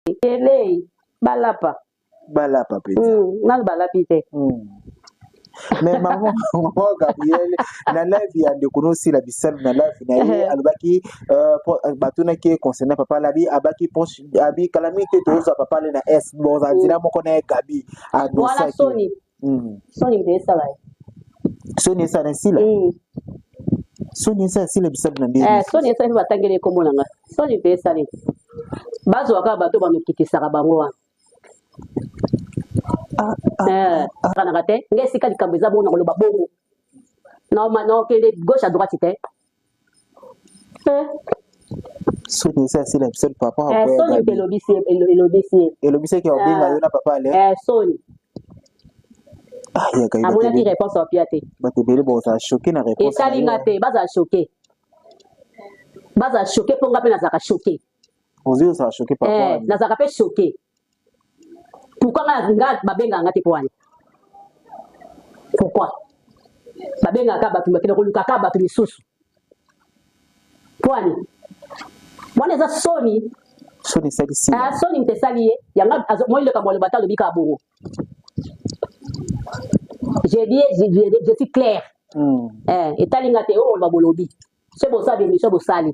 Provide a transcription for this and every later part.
Elei balapa. Balapa mpenza. Nanu balapi te. Mais maman, maman Gabriel, na live ya ndeko nosila bisalu na live na ye alobaki batunaki ye concernant papa Labi abaki poche abi kala mingi te tozwa papa le na S bon za nzela moko na ye Gabi Wana anosaki. soni. Soni mpe esala ye. Soni esala esila. Soni esala esila bisalu na ndenge. Soni esala mpe batangeli ekombo na ngai. Soni mpe esali. Bazwa kaka bato banokitisaka bango wana. Kanaka te ngai esika likambo eza bongo na koloba bongo naokende gauche à droite te. Soni eza asila biso papa. Soni mpe elobisi elobisi ye. Elobisaki obenga yo na papa ale. Soni amonaki réponse apia te. Bato ebele bozala choqué na réponse. Etali nga te, bazala choqué, bazala choqué mpo nga mpe nazalaka choqué. Ozwi ozala choqué papa. Nazalaka mpe choqué. Pourquoi nga nga babengaka nga te? Mpo wani pourquoi babengaka bato bakende koluka kaka bato misusu? Mpo wani wana eza soni. Soni esali sila. Soni moto esali ye yango moi likambo aloba te, alobi kaka bongo. Je dis, je suis clair. Etali nga te oyo oloba bolobi so bosala émission bosali.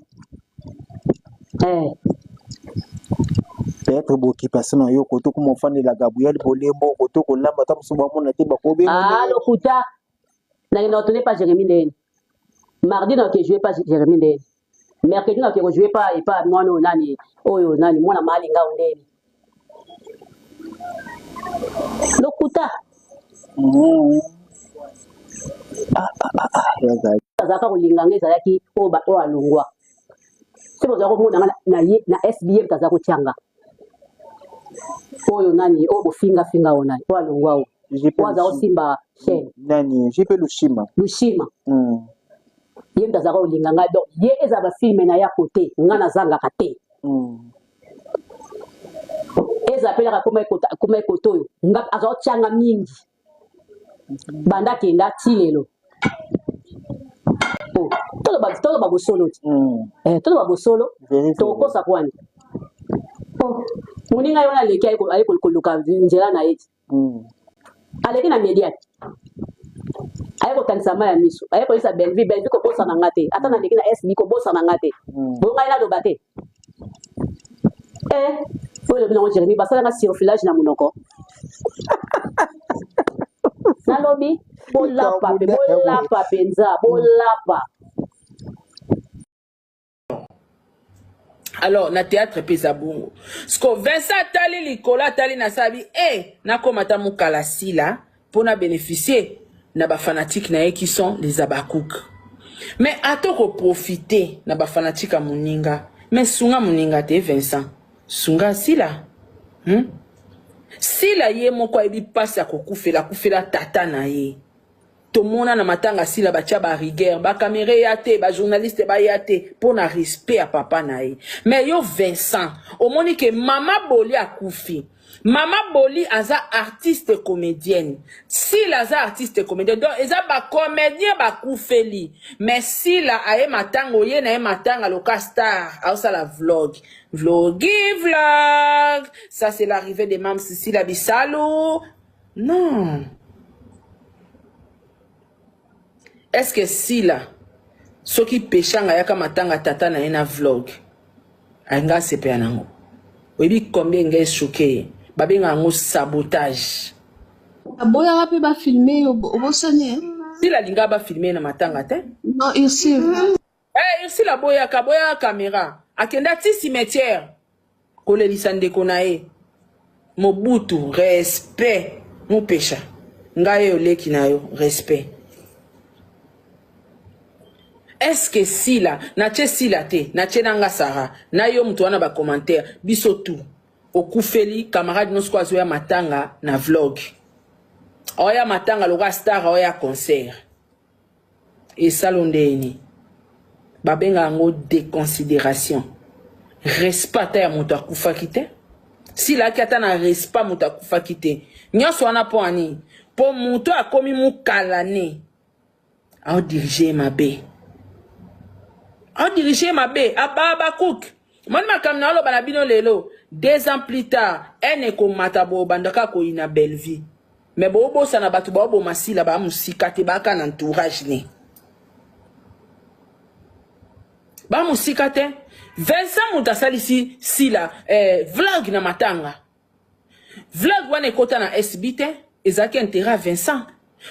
Peut-être boccupation na yo koto kuma ofandela Gabriel Bolembo koto kolamba ta mosusu bamona te bakobenga. Ah, lokuta. Nakenda kotune pa Jérémi ndeni mardi, naoke joue pa Jérémi ndeni mercredi, naoke kojoue pa epa mwana oyo nani, oyo nani, mwana maalinga oyo ndeni. Lokuta. Azalaka kolinga nga ezalaki oyo alongwa soki ozala komona nga na ye na SBM tazala kotianga oyo nani, oyo bofingafinga, oyo nani, oyo alongwa, oyo oyo aza kosimba chaîne. Nani? JP Lushima. Lushima. Ye moto azalaka kolinga ngai, donc ye ezala bafilme na ye ya kote nga nazangaka te. Ezala mpe naka koma ekote oyo nga aza kotianga mingi banda kenda ti lelo. Oh, toloba bosolo ti. Toloba bosolo, tokokosa kwani? Oh, moninga ye wana aleki aye koluka nzela na ye ti. Aleki na media te, aye kotangisa mai ya miso, aye koyisa Bellevue. Bellevue kobosana nga te, ata naleki na SB kobosana nga te. Bo ngai naloba te. Oyo elobi nango Jérémi basalanga surfilage na monoko. Nalobi bolapa mpe bolapa mpenza bolapa. Alors na théâtre mpe eza bongo. Siko Vincent atali likolo, atali na sabi e nakóma ata mokala sila mpo na bénéficier na bafanatike na ye qui sont les abakouk. Mais ata koprofite na bafanatike ya moninga, mais sunga moninga te. Vincent, sunga sila, Sila ye moko ayebi mpasi ya kokufela, akufela tata na ye. Tomona na matanga sila batia barigueur, bakamera eya te, bajournaliste baya te mpo na respect ya papa na ye. Mais yo Vincent, omoni ke mama Boli akufi. Mama Boli aza artiste comédienne, Sila aza artiste comédienne, donc eza bacomédien bakufeli. Mais Sila aye matanga, oye na ye matanga loka star aosala vlog, vlogi vlog. Ça, c'est l'arrivée de mam Sila Bisalu. Non, est-ce que Sila, soki Peshanga ayaka matanga tata na ye na vlog, alinga asepela nango? Oyebi combien ngai echoqué ye? Babengaka yango sabotage. Aboyaka mpe bafilme yo, obosani, eh? Sila alingaka bafilme ye na matanga te. Non, Ursule. Eh, Ursule aboyaka, aboyaka caméra. Akenda ti cimetière kolelisa ndeko na ye Mobutu. Respect mopesha ngai oyo leki na yo, respect. Est-ce Sila natie Sila te, natie nanga Sara na yo moto wana bacommentaire biso tout okufeli camarade nyonso ko azoya matanga na vlog, aoya matanga lokola star, aoya concert esalo ndeni. Babenga yango déconsidération, respect ata ya moto akufaki te. Silaki ata na respect moto akufaki te. Nyonso wana mpo ani? Mpo moto akomi mokala ne aodirige ye mabe, aodirige ye mabe. Aba bakuk moni makambo na oloba na bino lelo. Deux ans plus tard, haine ekomata bobanda kaka koyina Bellevue. Mais bobosana bato baoboma Sila ba mosika te baka na entourage ne. Ba mosika te. Vincent moto asalisi Sila eh, vlog na matanga. Vlog wana ekota na SB te, ezalaki intérêt ya Vincent.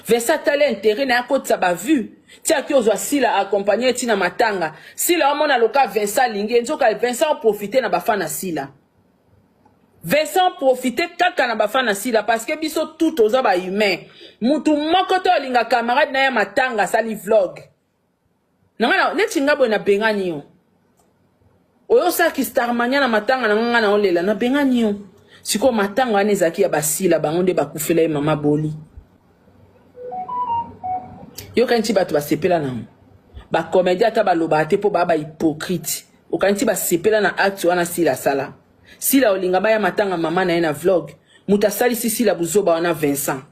Vincent atali intérêt na ye akotisa ba vue. Ti aki ozwa Sila accompagner ti na matanga. Sila omona loka Vincent alingi ye nzoka Vincent oprofite na ba fan na Sila. Vincent profite kaka na ba fan na Sila parce que biso tout toza ba humain. Mutu moko te olinga camarade na ye matanga asali vlog. Na nga neti nga boye na bengani yo. Oyo osala ki starmania na matanga na nga nga na olela na bengani yo. Sikoyo matanga wana ezalaki ya basila bango nde bakufela ye mama boli. Yokanisi bato basepela nango. Ba comédien ata balobaka te mpo baa ba hypocrite. Okanisi basepela na acte wana Sila asala. Sila olinga baya matanga mama na ye na vlog. Moto asalisi Sila buzoba wana Vincent.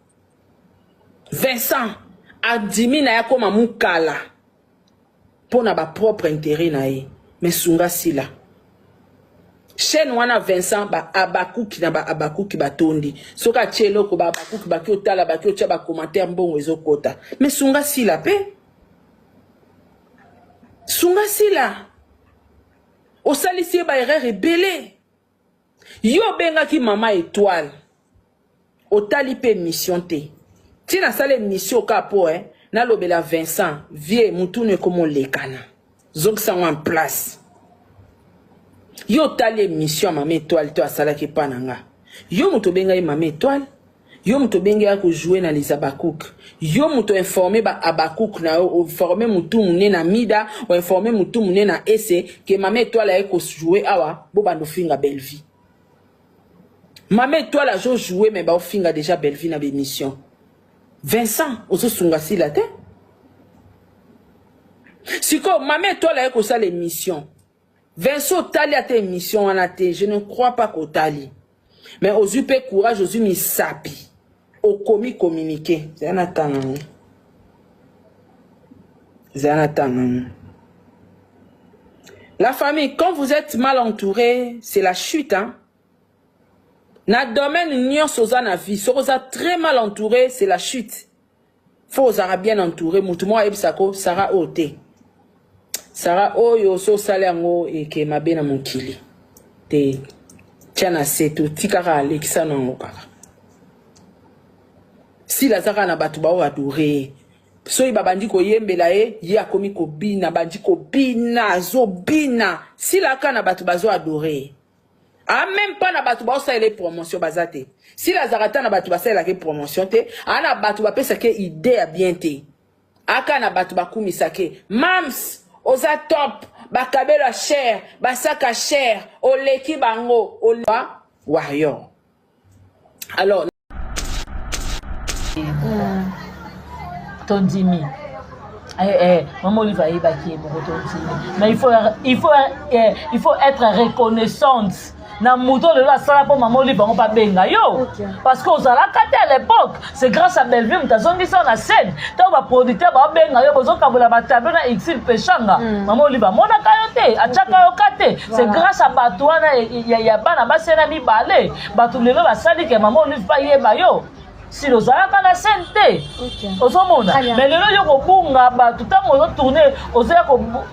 Vincent andimi na ye akoma mukala mpo na ba propre intérêt na ye mais sunga Sila. Chaîne wana Vincent ba abakuki na ba abakuki batondi soki atie eloko ba abakuki baki otala baki otya ba commentaire mbongo ezokota mais sunga Sila pe sunga Sila osalisi ye ba erreur ebele yo obengaki mama étoile otali pe emission te ti nasala emission kaka po eh, nalobela Vincent vie mutunu ekoma olekana zongisa yango en place yo otali emission ya mama étoile to asalaki epa na nga yo moto obengai mama étoile yo moto obengi ya kojoue na les abakouk yo moto informe ba abakouk na yo oinforme motu mune na mida oinforme motu mune na ese ke mama étoile aye kojoue awa bobanda ofinga bellevie Mama Etoile azo jouer mais bao finga déjà Bellevue na émission. Vincent ozo sunga sila te. Siko mama Etoile aye kosala émission. Vincent otali ata émission wana te, je ne crois pas kotali. Mais ozui pe courage, ozui misapi. Okomi communiquer. Zala na tanga ngo. Zala na tanga ngo. La famille, quand vous êtes mal entouré, c'est la chute, hein. Na domaine nyonso oza na vie, soki oza très mal entouré, c'est la chute. Faut ozala bien entouré, mutu moko ayebisa ko Sarah oyo te. Sarah oyo so osali yango eke mabe na mokili. Te. Tia na se to tikaka alekisa na yango kaka. Sila aza kaka na bato bao adore ye. Soki babandi koyembela ye, ye akomi kobina, bandi kobina, azobina. Sila kaka na bato bazo adore ye. A même pas na bato baosalela ye promotion baza te. Sila azalaka ata na bato basalelaka ye promotion te, a na bato bapesaka ye idée ya bien te. Aka na bato bakumisaka ye. Mams, oza top, bakabelo ya cher, basaka cher, oleki bango, oleki warrior. Alors, tondimi eh, eh, mama olive ayebaki ye moko tondimi mais il faut, il faut, eh, il faut être reconnaissante na moto lelo asala mpo mama olive yango babenga yo okay. parce que ozalaka te à l'époque c'est grâce à bellevue moto azongisa na scène ntango baproducteur baobenga yo bozokabola batablo na exil peshanga mm. mama olive amonaka yo te atiaka yo ka te c'est grâce à bato wana ya, ya bana basi na mibale bato lelo basali ke mama olive mpe ayeba yo sila ozalaka na scène te ozomona mais lelo yo kobunga bato ntango ozotourne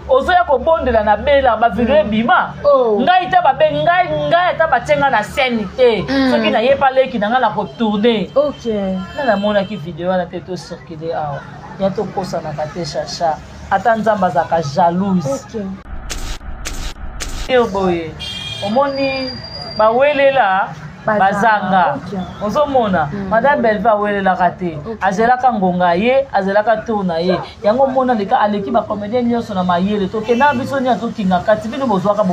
ozoya kobondela na bela bavideo mm. ebima oh. ngai ta babe ngai ngai ata batie ngai na scène te mm. soki nayepa leki na ngai na kotourne nga namonaki video wana te tocircule awa ya tokosanaka te chacha ata nzambe azalaka jalouse okay. boye omoni bawelela bazanga ozomona mm. madame belve awelelaka te okay. azelaka ngonga ye azelaka tour na ye yango omona leka aleki bacomédien nyonso na mayele tokenda biso nini atokinga kati bino bozwaka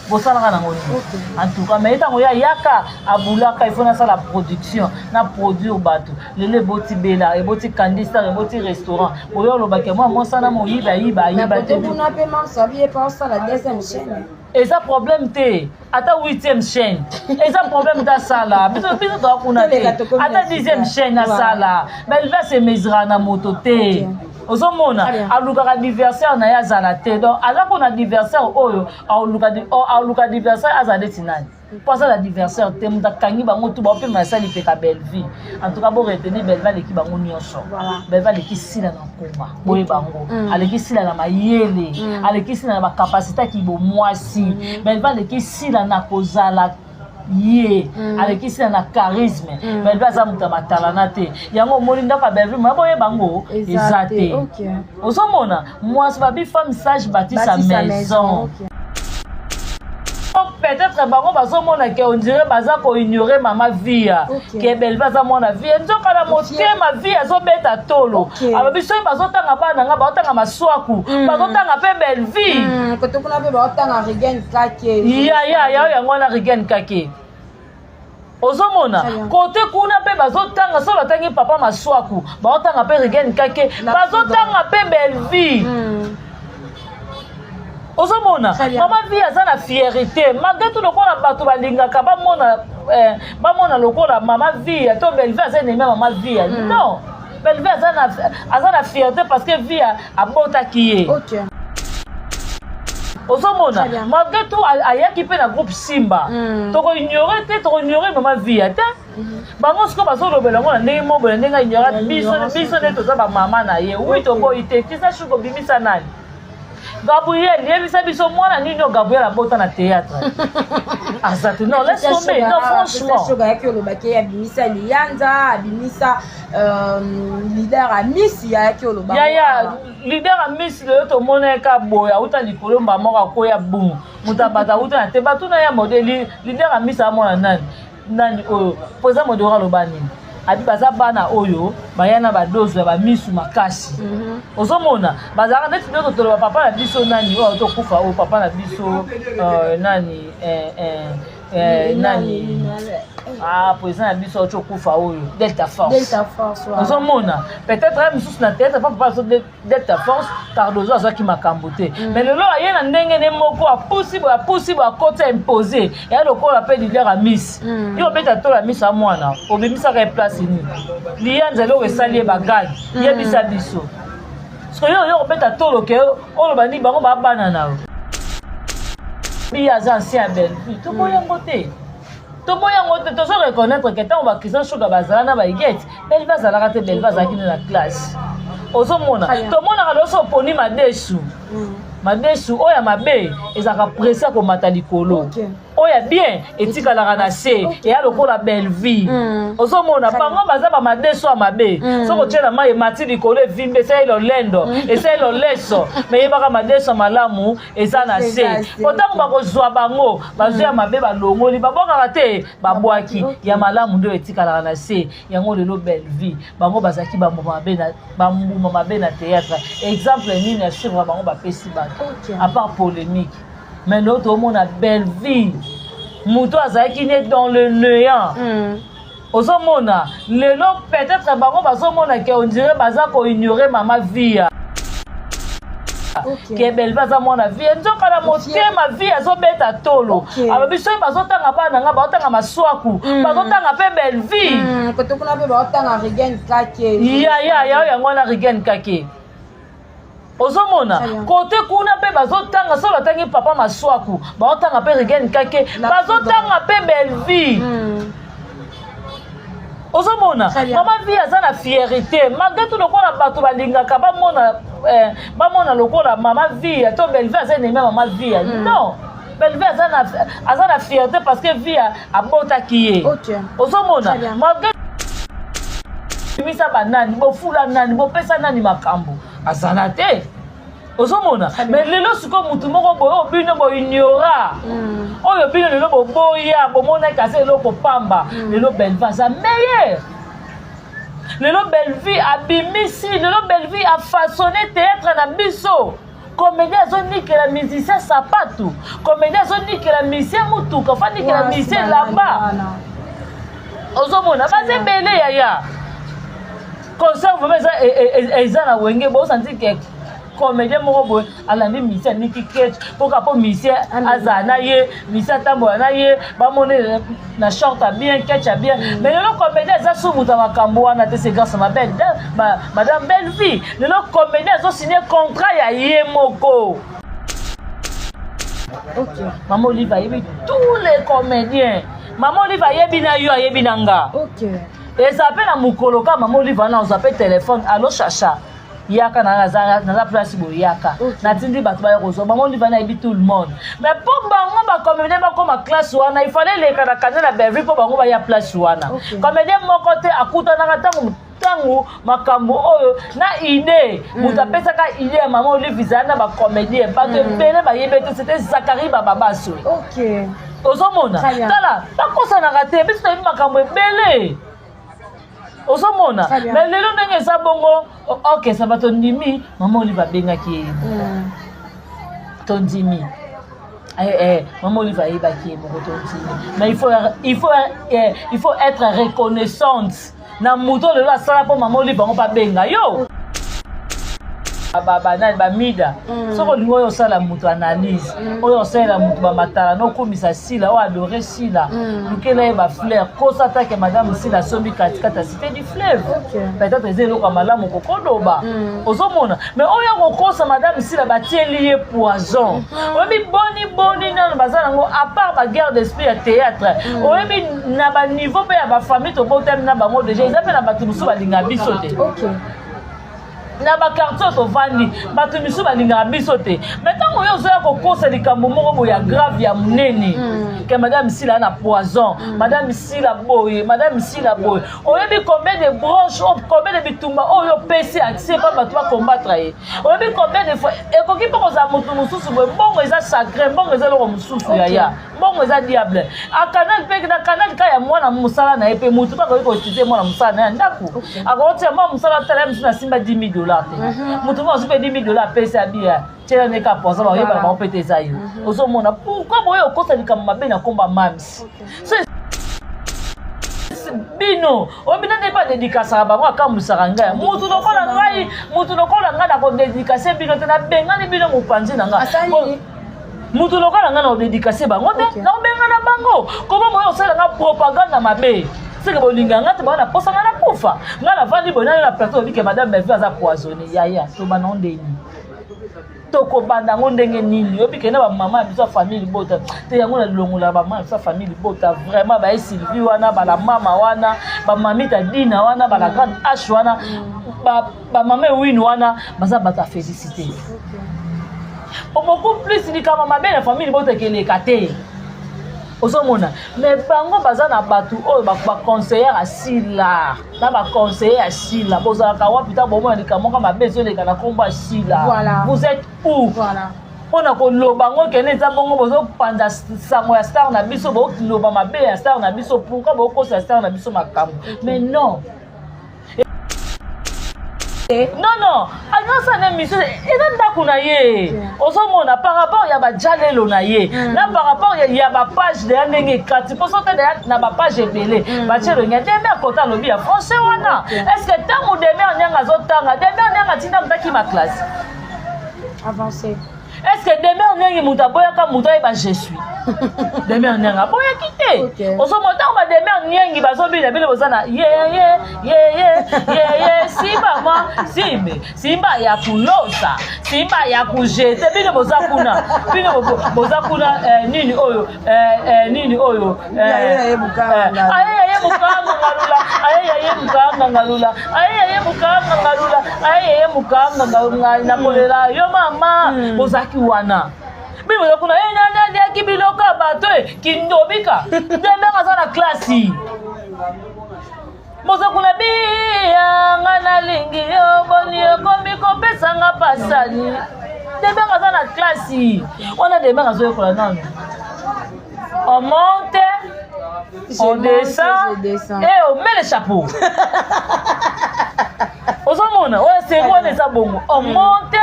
bosalaka nango nini en tout cas mais ntango ye ayaka abulaka il faut nasala production na produire bato lelo eboti bela eboti kandi star eboti restaurant oyo olobaki mwa mwasi na moyibi ayiba ayiba te eza problème te ata 8e chaîne eza problème te asala biso biso toza kuna te ata 10e chaîne asala belve asemesira na moto te ozomona alukaka adversaire na ye azala te donc aza mpona adversaire oyo aluka adversaire azala neti nani. Mpo aza na adversaire te, moto akangi bango tu baopema asali peka Bellevue. En tout cas, bo retenir Bellevue aleki bango nyonso. Bellevue aleki Sila na nkoma, boye bango. Aleki Sila na mayele, aleki Sila na bacapacité ya kibomwasi. Bellevue aleki Sila na kozala ye, aleki Sila na charisme. Bellevue aza moto ya matalana te. Yango omoni ndako ya Bellevue, moya boyeba yango eza te. Ozomona mwasi babi femme sage bâtit sa maison. Peut-être bango bazomona ke on dirait baza koignore mama Via, ke Bellevue aza mwana Via, nzoka na motema Via azobeta tolo. Alobi soki bazotanga bana nga, baotanga Maswaku, bazotanga mpe Bellevue. Kote kuna mpe baotanga Regan Kake. Ya ya ya, yango wana Regan Kake. Ozomona kote kuna mpe bazotanga, so batangi papa Maswaku, baotanga mpe Regan Kake, bazotanga mpe Bellevue. Ozomona mama Vie aza na fierté malgré tout, lokola bato balingaka bamona bamona lokola mama Vie to Bellevue aza ennemi ya mama Vie. Non, Bellevue aza na fierté parce que Vie abotaki ye. Ozomona malgré tout ayaki mpe na groupe Simba. Tokoignore te, tokoignore mama Vie te. Bango sikoyo bazolobela yango na ndenge moko na ndenge aignore biso. Biso nde toza bamama na ye. Wi, toboyi te. Tisa shuka obimisa nani? Gabriel, yebisa biso mwana nini oyo Gabriel abota na théâtre aza te. Non, laisse tomber, non, franchement. Ayaki olobaki abimisa Liyanza, abimisa leader Amisi, ayaki oloba. Yaya, leader Amisi lelo tomonaka boye, auta likolo mba moko akoya bum, moto abato auta na te batuna ya modele. Leader Amisi amona nani nani oyo po eza modero aloba nini? Abi baza bana oyo baya na badozo ya bamisu makasi. Ozomona bazalaka neti nyonso toloba papa na biso nani oyo tokufa, oyo papa na biso nani, nani, ah, président na biso auti okufa oyo, Delta Force. Ozomona peut-être ye mosusu na théâtre, papa biso Delta Force Cardozo azwaki makambo te, mais lelo aye na ndenge ne moko, apusi boye, apusi boye, akoti, impose eya lokola mpe leader ya miss. Yo obeta tolo ya miso ya mwana, obimisaka ye place nini? Liyanza eloko esali ye bagage, yebisa biso. Soki yo yo kobeta tolo ke oloba nini, bango babana na yo. Biye aza ancien ya Bellevue, toboyi yango te, toboyi yango te. Tozo reconnaître ke ntango bachristien Shuga bazala na baigete, Bellevue azalaka te. Bellevue azalaki nde na classe. Ozomona tomonaka loso oponi madesu, madesu oyo ya mabe ezalaka presse ya komata likolo, oyo ya bien etikalaka na se. Eya lokola Bellevue. Ozomona bango baza bamadeso ya mabe, soki otiela mai emati likolo, evimbi, esali lolendo, esali loleso, me yebaka madeso ya malamu eza na se. Po ntango bakozwa bango, bazwi ya mabe, balongoli, babwakaka te, babwaki ya malamu nde oyo etikalaka na se. Yango lelo Bellevue, bango bazalaki bambuma mabe na théâtre. Exemple nini ya suivre bango bapesi bato à part polémique? Mais lelo toomona Bellevue, moto azalaki ne dans le néant. Ozomona lelo peut-être bango bazomona ke on dirait baza koignore mama Via, ke Bellevue aza mwana Vie, nzoka na motema Vie azobeta tolo. Alobi soki bazotanga bana nga, baotanga Maswaku, bazotanga mpe Bellevue. Kote kuna mpe baotanga Regan Kake. Ya ya ya, yango wana Regan Kake. Ozomona kote kuna mpe bazotanga, so batangi papa Maswaku, baotanga mpe Regan Kake, bazotanga mpe Bellevue. Ozomona mama Vie aza na fierté malgré tout, lokola bato balingaka bamona lokola mama Vie to Bellevue aza ennemi ya mama Vie. Non, Bellevue aza na fierté parce que Vie abotaki ye. Ozomona malgré bimisa banani, bofula nani, bopesa nani makambo azala te. Ozomona, mais lelo sikoyo motu moko boye oyo bino boignora, oyo bino lelo boboya, bomonaki aza eloko pamba, lelo Bellevue aza meilleur. Lelo Bellevue abimisi, lelo Bellevue afaçonne théâtre na biso. Comédien azonikela musicien sapatu, comédien azonikela musicien mutuka, fanikela musicien elamba. Ozomona baza ebele yaya. Concert vraiment eza na Wenge, bosanti ke comédien moko boye alandi musicien, aniki ketch mpoka mpo musicien azala na ye, musicien atambola na ye, bamoni na short ya bien, ketch ya bien. Mais lelo comédien eza su moto ya makambo wana te. C'est grâce à ma belle madame Bellevue. Lelo comédien azosigne contrat ya ye moko. Okay. Mama Olive ayebi tous les comédiens. Mama Olive ayebi na yo, ayebi na nga. Okay. Eza pe na mokolo ka Mama Olive wana ozwa pe telefone, allo Chacha. Yaka na naza naza place boye yaka. Okay. Natindi bato baya kozwa. Mama Olive wana ayebi tout le monde. Mais po bango ba comédien bakoma classe wana, il fallait leka na canal ya Bellevue po bango baya place wana. Okay. Comédien moko te akutanaka ntango ntango makambo oyo na idée moto apesaka idée ya mama Olive ezala na bacomédien bato ebele bayebi ete c'était Zakari Bababaso. Ok. Ozomona Très bien. tala bakosanaka te, biso toyebi makambo ebele, ozomona. Très bien. Mais lelo ndenge eza bongo, ok, ça va, tondimi mama Olive abengaki ye. Tondimi mama Olive ayebaki ye moko, tondimi. Mais il faut être reconnaissante na moto lelo asala mpo mama Olive yango babenga yo. Banani bamida, soki olingi oyo osala moto analyse, oyo osalela moto bamatala nokumisa Sila, oyo adore Sila, lukela ye bafleur, kosa take madame Sila asombi katikati ya Cité du Fleuve. Peut-être eza eloko ya malamu kokoloba, ozomona. Mais oyo akokosa madame Sila batieli ye poison, oyebi boni boni nano baza nango, à part baguerre d'esprit ya théâtre, oyebi na baniveau mpe ya bafamille tobotami na bango déjà, eza mpe na bato mosusu balingaka biso te. Na baquartier oyo tovandi, bato misusu balingaka biso te. Mais ntango oyo ozoya kokosa likambo moko boye ya grave, ya monene, ke madame Sila na poison, madame Sila boye, madame Sila boye, oyebi combien de branche, combien de bitumba oyo opesi accès mpa bato bacombattre ye? Oyebi combien de fois ekoki mpo kozala motu mosusu boye? Mbongo eza sacré, mbongo eza eloko mosusu. Yaya, mbongo eza diable. Akanal mpe na kanal ka ya mwana mosala na ye mpe motu mpe akoki koutiliser mwana mosala na ye ya ndako, akokotia mwana mosala tala ye mosusu na simba 10 000 $ te. Motu moko azwi mpe 10 000 $ apesi abia tiela nde ka poison, bakoyebana bango mpe te eza yo. Ozomona pourquoi boye okosa likambo mabe na komba mams? So bino oyebi nde mpe adédicacaka bango, akambwisaka ngai. Mutu lokola ngai, mutu lokola ngai nakodédicace bino te, nabengani bino mopanzi na ngai. Asali nini? Mutu lokola ngai nakodédicace bango te. Nakobenga na bango koma boye osalanga propagande mabe, seke bolinga nga te, baa naposa nga nakufa. Ngai navandi boye nani na plateau, obike madame Bellevue aza poisonné. Yaya, tobanda ngo ndeni? Tokobanda yango ndenge nini? Oyebi kende bamama ya biso ya famille libota te, yango nalongola bamama ya biso ya famille libota vraiment, baye Sylvie wana, bala mama wana, bamamita Dina wana, bala grande h wana, bamama Ewini wana, baza bato ya félicité po beaucoup plus likambo mabe na famille libota ekeleka te, ozomona. Mais bango baza na bato oyo baconseillère ya Sila na baconseiller ya Sila. Bozalaka wapi ntango bomona likambo moko mabe ezoleka na nkombo ya Sila? Vous êtes où? Mpona koloba yango kende eza bongo, bozopanza sango ya star na biso, boloba mabe ya star na biso. Pourquoi bokosa star na biso makambo? Mais non, non, non, alingi na émission eza ndako na ye, ozomona, par rapport ya bajalelo na ye na par rapport ya bapage deya ndenge ekati mpo so te deya na bapage ebele batie elongi ya Deme akota alobi ya français wana. Est ce que ntango Deme Anianga azotanga, Deme Anianga atinda moto akima classe? Avancé. Est ce que Deme Oniangi moto aboyaka moto ayeba je suis Deme Oniangi? Aboyaki te. Ozomona ntango bademe Oniangi bazobina, bino boza na yeye yeye yeye, simba mwa simbe, simba ya kulosa, simba ya kujete. Bino boza kuna, bino boza kuna, nini oyo, nini oyo, Aye, aye, mukanga. Aye aye mukanga ngalula, aye aye mukanga ngalula, aye aye mukanga ngalula, aye aye mukanga ngalula, nakolela yo mama. Bozalaki wana, bino boza kuna, nani aliaki biloko ya bato e kindobika. Ndenge aza na klasi, boza kuna biyanga nalingi yo boni okomi kopesanga pasani. Demer aza na klasi wana, Demer azoyekola nano on monte, on descend et on met le chapeau. Ozomona oyo seri wana eza bongo, on monte,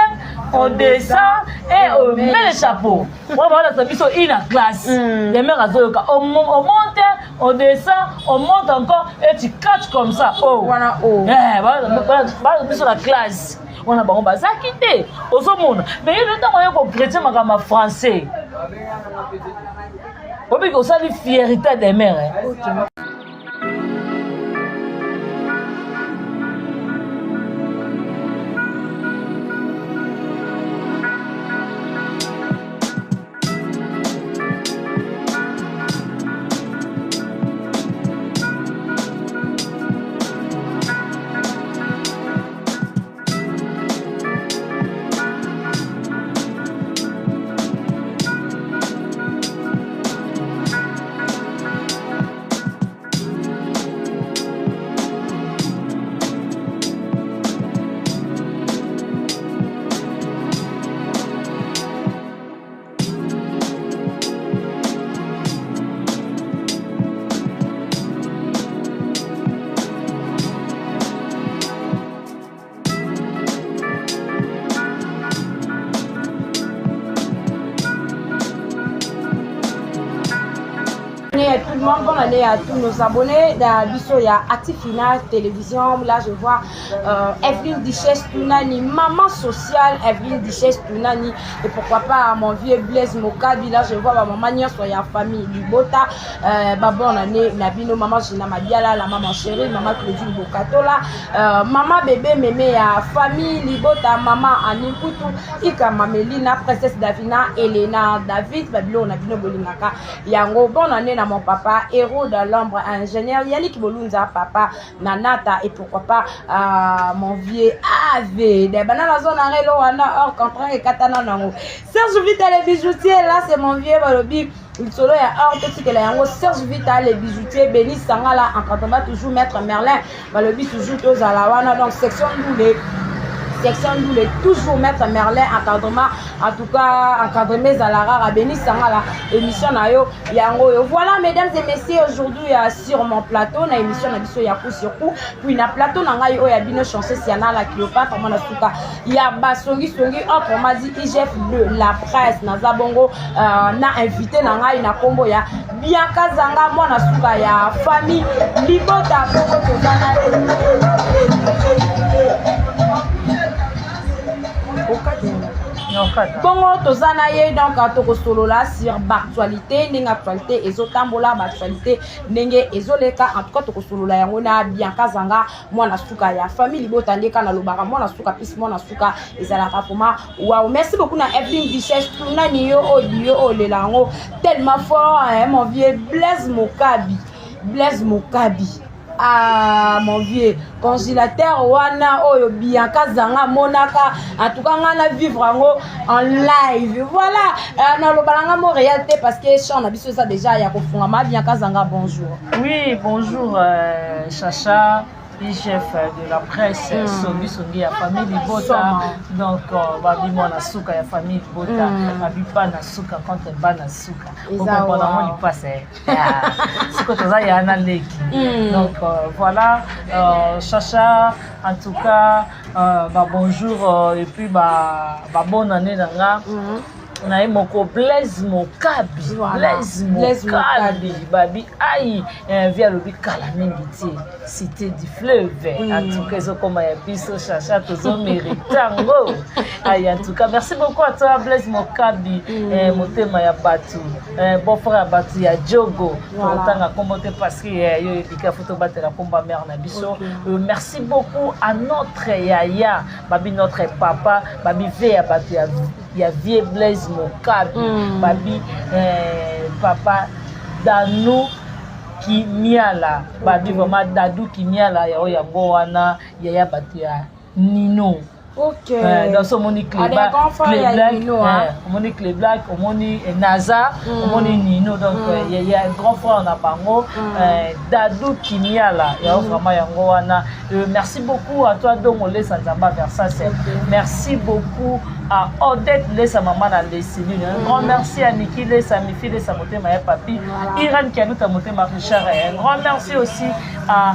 on descend et on met le chapeau. Wana balakisa biso ina classe, Demer azoyoka on monte, on descend, on monte encore et tu catches comme ça. Oh wana o eh, biso na classe wana bango bazalaki te, ozomona. Mais ye ntango oye kochrétien makambo ya français, obiki osali fierté de mare. année à tous nos abonnés na biso ya Actifina Télévision. Là, je vois Evelyne Duchesse Tunani, maman sociale Evelyne Duchesse Tunani, et pourquoi pas mon vieux Blaise Mokabi. Là, je vois ma maman nyonso ya famille Libota. Ba bonne année na bino, maman Gina Mabiala, la maman chérie, maman Claudine Bokatola, maman bébé mémé ya famille Libota, maman Annie Kutu, Ika Mamelina, princesse Davina, Elena David, babilo na bino bolingaka yango. Bonne année na mon papa héros de l'ombre, ingénieur Yannick Bolunza, papa Nanata, et pourquoi pas mon vieux AV de banana zone arelo wana or comprendre ekatana nango Serge Vita le bijoutier. Là, c'est mon vieux balobi lisolo ya or totikela yango Serge Vita le bijoutier, Béni Sangala, encadrement toujours maître Merlin, balobi toujours tozala wana. Donc section ndule, section ndule, toujours maître Merlin, encadrement. En tout cas, encadrement ezala rare. Béni Sangala, émission na yo yango oyo. Voilà, mesdames et messieurs, aujourd'hui sur mon plateau na émission na biso ya coup sur coup, puis na plateau na ngai oyo ya bino, Chanceux Siana la Cléopâtre, mwana suka ya basongisongi, autrement dit IGF de la presse. Naza bongo na invité na ngai na nkombo ya Bianca Zanga, mwana suka ya famille Libota. Bongo toza na bongo toza na ye, donc tokosolola sur baactualité, ndenge actualité ezotambola, baactualité ndenge ezoleka. En tout cas, tokosolola yango na Bianca Zanga, mwana suka ya famille Libota. Ndeka nalobaka mwana suka plus mwana suka ezalaka vraiment wow. Merci beaucoup na Evelyn Duchesse Tunani, yo oyo yo olela yango tellement fort, hein, mon vieux Blaise Mokabi, Blaise Mokabi. Ah, mon vieux congélateur wana oyo Bianca Zanga amonaka, en tout cas nga na vivre yango en live. Voilà, naloba nanga mo réel te parce que champ na biso eza déjà ya kofungama. Bianca Zanga, bonjour. Oui, bonjour, Chacha, chef de la presse, songi songi ya famille Libota. Donc babi mwana suka ya famille Libota, babi bana suka contre bana suka, okomprendre yango lipasa siko toza ya na leki. Donc voilà, Chacha, en tout cas ba bonjour et puis ba bonne année na nga na ye moko Blaise Mokabi. Blaise Mokabi, babi ai vi alobi kala mingi te, Cité du Fleuve. En tout cas, ezokoma ya biso, Chacha, tozomérite yango. Ai, en tout cas, merci beaucoup à toi, Blaise Mokabi, motema ya bato, bon frère ya bato ya Jogo. Totanga kombo te parce que yo ebika fo tobatela kombo ya mare na biso. Merci beaucoup à notre yaya, babi notre papa, babi ve ya bato ya vieux Blaise Mokabi, babi papa Danu Kimiala, babi vraiment Dadu Kimiala ya oyo yango wana yaya bato ya Nino. Donc so omoni Clé Black, omoni Clé Black, omoni Naza, omoni Nino, donc ya grand frère na bango Dadu Kimiala ya vraiment yango wana. Merci beaucoup à toi Dongo Lesa Nzamba Versas. Merci beaucoup à Odette Lesa, maman na Lesilune. Un grand merci à Niki Lesa, Mifi Lesa, motema ya papi, Irène Kialuta, motema Richard. Un grand merci aussi à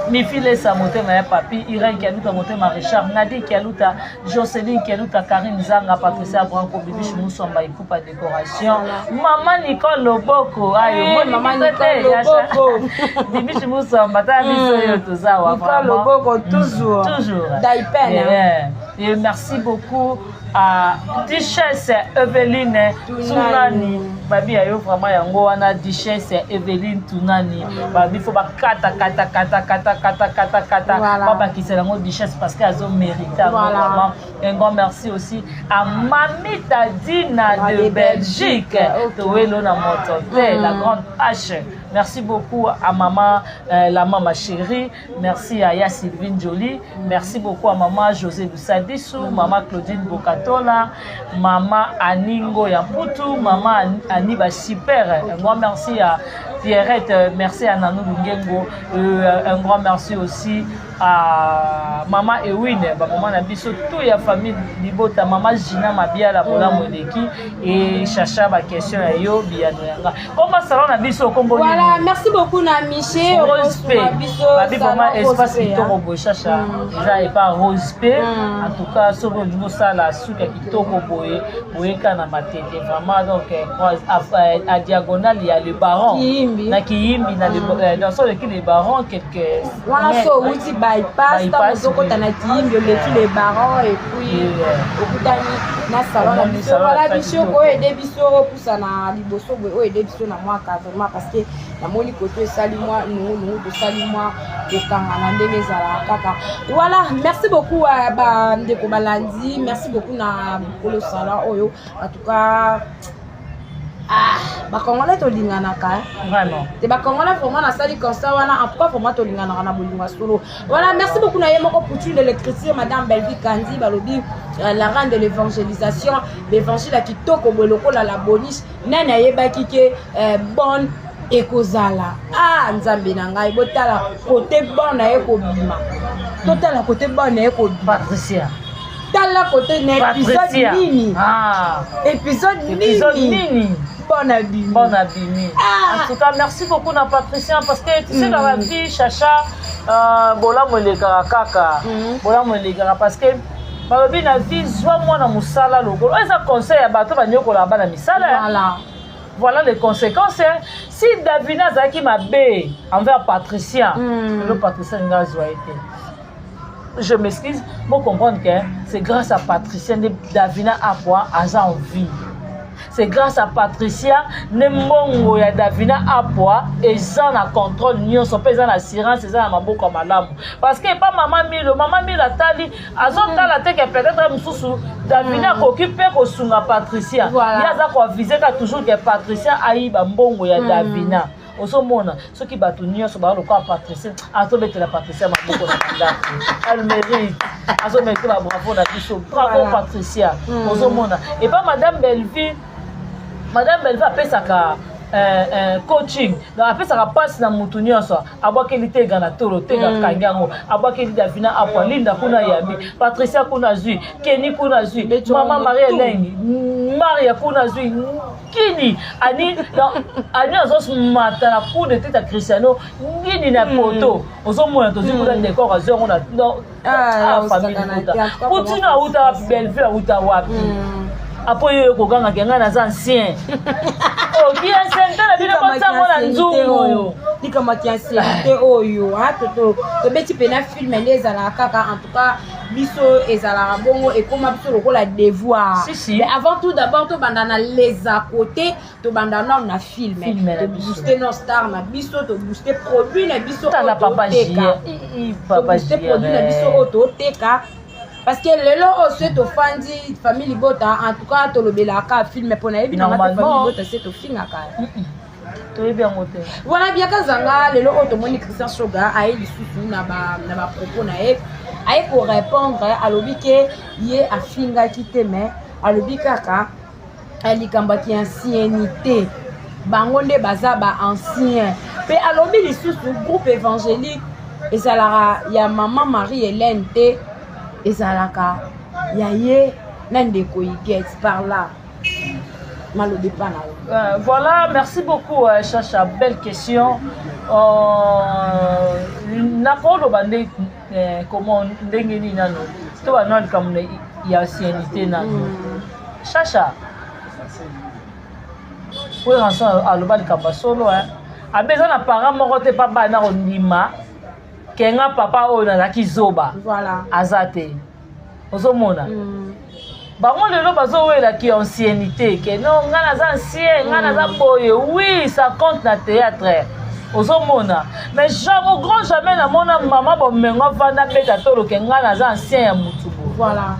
Mifi Lesa, motema ya papi, Irène Kialuta, motema Richard, Nadine Kialuta, Jocelyn Kialuta, Karine Zanga, Patricia Branco, Bibiche Moussamba Ipupa décoration, Maman Nicole Loboko, ayo Maman Nicole Loboko. Bibiche Moussamba, ta biso yo toza. Nicole Loboko toujours. Toujours. Daipen. Et merci beaucoup à Duchesse Eveline Tunani, babi ya yo vraiment yango wana, Duchesse Eveline Tunani, babi fo bakata kata kata kata kata kata kata, babakisela yango Duchesse parce que azo mérite yango vraiment. Un grand merci aussi à Mamita Dina de Belgique, towelo na moto te, la grande H. Merci beaucoup à maman, la maman chérie. Merci à Ya Sylvine Jolie. Merci beaucoup à maman José Lusadisu, maman Claudine Bokatola, maman Aningo Yamputu, maman Aniba Super. Un grand merci à Pierrette, merci à Nanou Lungengo. Un grand merci aussi À mama Ewine, ba mama na biso tout ya famille libota, mama Gina Mabiala bolamu eleki et Chacha ba question ya yo biyano yanga. Komba salon na biso kombo nini? Voilà, merci beaucoup na Miché. Rose P. Babi vraiment espace kitoko boye Chacha. Eza epa Rose P. En tout cas soki olingi osala suki ya kitoko boye boyeka na matete vraiment donc croise à diagonale ya le baron Kiyimbi. na kiyimbi na le dans so oleki le baron quelque wana so owuti bypass ntango Bypass, ozokota oui. na kiyimbi oleki le baron et puis okutani na salon na Omoni biso. salon Voilà ya biso kitoko. oyo ede biso opusa na liboso boye, oyo ede biso na mwa vraiment, parce que namoni koto esali mwa nungunungu, tosali mwa kokanga na ndenge ezalaka kaka. Voilà, merci beaucoup bandeko balandi, merci beaucoup na mokolo salon oyo. En tout cas, ah, bakongolais tolinganaka, eh. Vraiment. Te, bakongolais vraiment, nasali constat wana. En tout cas vraiment tolinganaka na bolingo ya solo. Voilà, merci beaucoup na ye moko Poutine de l'écriture, madame Belvi Kandi. Balobi la reine de l'évangélisation, l'évangile ya kitoko boye lokola la boniche. Nani ayebaki ke bonne ekozala? Ah, Nzambe na ngai, botala kote bon na ye kobima, totala kote bon na ye kobima. Patricia. Tala kote na épisode Patricia. nini? Ah. Épisode épisode nini? Nini? Bon abimi. Bon abimi. Ah. En tout cas, merci beaucoup na Patricia, parce que tu sais, dans la vie, Chacha, bolamu elekaka kaka. Bolamu elekaka parce que balobi na vie, zwa mwana mosala lokolo. Oyo eza conseil ya bato banyokolaka bana misala. Voilà. Voilà les conséquences, hein. Si Davina azalaki mabe envers Patricia, lelo Patricia alingi azwa ye te. Je m'excuse, pour comprendre que c'est grâce à Patricia nde Davina Apwa aza en vie. C'est grâce à Patricia nde mbongo ya Davina Apwa eza na contrôle nyonso mpe eza na assurance, eza na maboko ya malamu. Parce que epa mama Milo, mama Milo atali, azotala te ke peut-être mosusu Davina akoki mpe kosunga Patricia. Voilà. Ye aza koaviser ka toujours ke Patricia ayiba mbongo ya Davina. Ozomona soki bato nyonso baza lokola Patricia, azobetela Patricia maboko na bandako, elle mérite, azomérite babravo na biso, bravo. Voilà. Patricia. Ozomona epa madame Bellevue, madame Bellevue apesaka coaching, donc apesaka mpasi na mutu nyonso. Abwakeli tega na tolo, tega akangi yango, abwakeli Davina Apwa, Linda kuna yambi, Patricia kuna azwi, Keni kuna azwi, Beto mama yango Marie tout. Elenge Maria kuna azwi kini ani. Donc ani azomata na coup de tête ya Cristiano ngini na poto. Ozomona tozwi kuna décor, azwi yango na donc, Ah, ah, famille osakana libota. te, en tout cas, Poutine vraiment, auta wapi? Bellevue auta wapi? Apo yo okogangaka ngai naza ancien, oki ancien te na bino botiango na nzungu. Likambo ya ancienneté oyo, ah, tobeti mpena film nde ezalaka kaka. En tout cas biso ezalaka bongo, ekóma biso lokola devoir. Si, si. Mais avant tout d'abord, tobanda na les à côté, tobanda nano na film. Film na biso. Tobooste no star na biso, tobooste produit na biso tala oyo papa toteka. Jr, papa Tobooste produit na biso oyo toteka, parce que lelo oyo so tofandi famille libota, en tout cas tolobelaka film mpo nayebi nanga te. Normalement. Famille libota se tofingaka. Toyebi yango te. Voilà, biaka zanga lelo oyo tomoni Christian Shoga aye lisusu na bapropos na ye, aye korépondre. Alobi ke ye afingaki te, mais alobi kaka likambo ya ancienneté, bango nde baza baancien. Mpe alobi lisusu groupe évangélique ezalaka ya mama Marie Hélène te, ezalaka ya ye na ndeko Iget. Par là malobi mpa na yo. Voilà, merci beaucoup, Chacha. Belle question. Nakoloba nde comment, ndenge nini nano to bana likambo ya ancienneté nano. Chacha, oyo ranson aloba likambo ya solo, hein. Abe eza na parent moko te pa bana kondima kenga papa oyo nazalaki zoba. Voilà. Aza te, ozomona bango lelo bazowelaki ancienneté ke non, ngai naza ancien, ngai naza boye. Oui, ça compte na théâtre, ozomona, mais jamais, au grand jamais namona mama bomengo avanda beta toloke ngai naza ancien ya mutu boye. Voilà.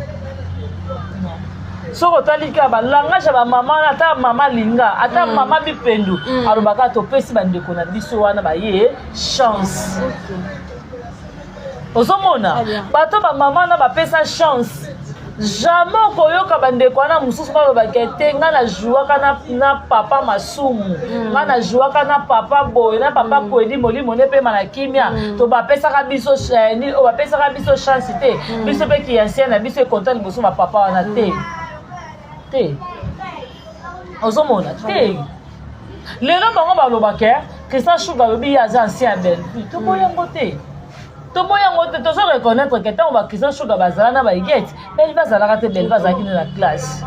Soki otali kaka balangage ya bamama wana, ata mama Linga, ata mama Bipendu, alobaka topesi bandeko na biso wana baye chance. Ozomona Très bien. bato bamama wana bapesa chance. Jamais okoyoka bandeko wana mosusu balobaka te ngai najouaka na, na papa masumu mm. ngai najouaka na papa boye na papa mm. kwedi molimo nde pema na kimia mm. to bapesaka biso eh, oyo bapesaka biso chance te mm. biso mpe kiancien na biso ekonta liboso bapapa wana te mm. te ozomona te lelo bango balobaka Christian Shuga alobi ye aza ancien ya Bellevue toboyi yango te toboyi yango te tozo reconnaître ke ntango ba Christian Shuga bazala na baigete Bellevue azalaka te Bellevue azalaki nde na classe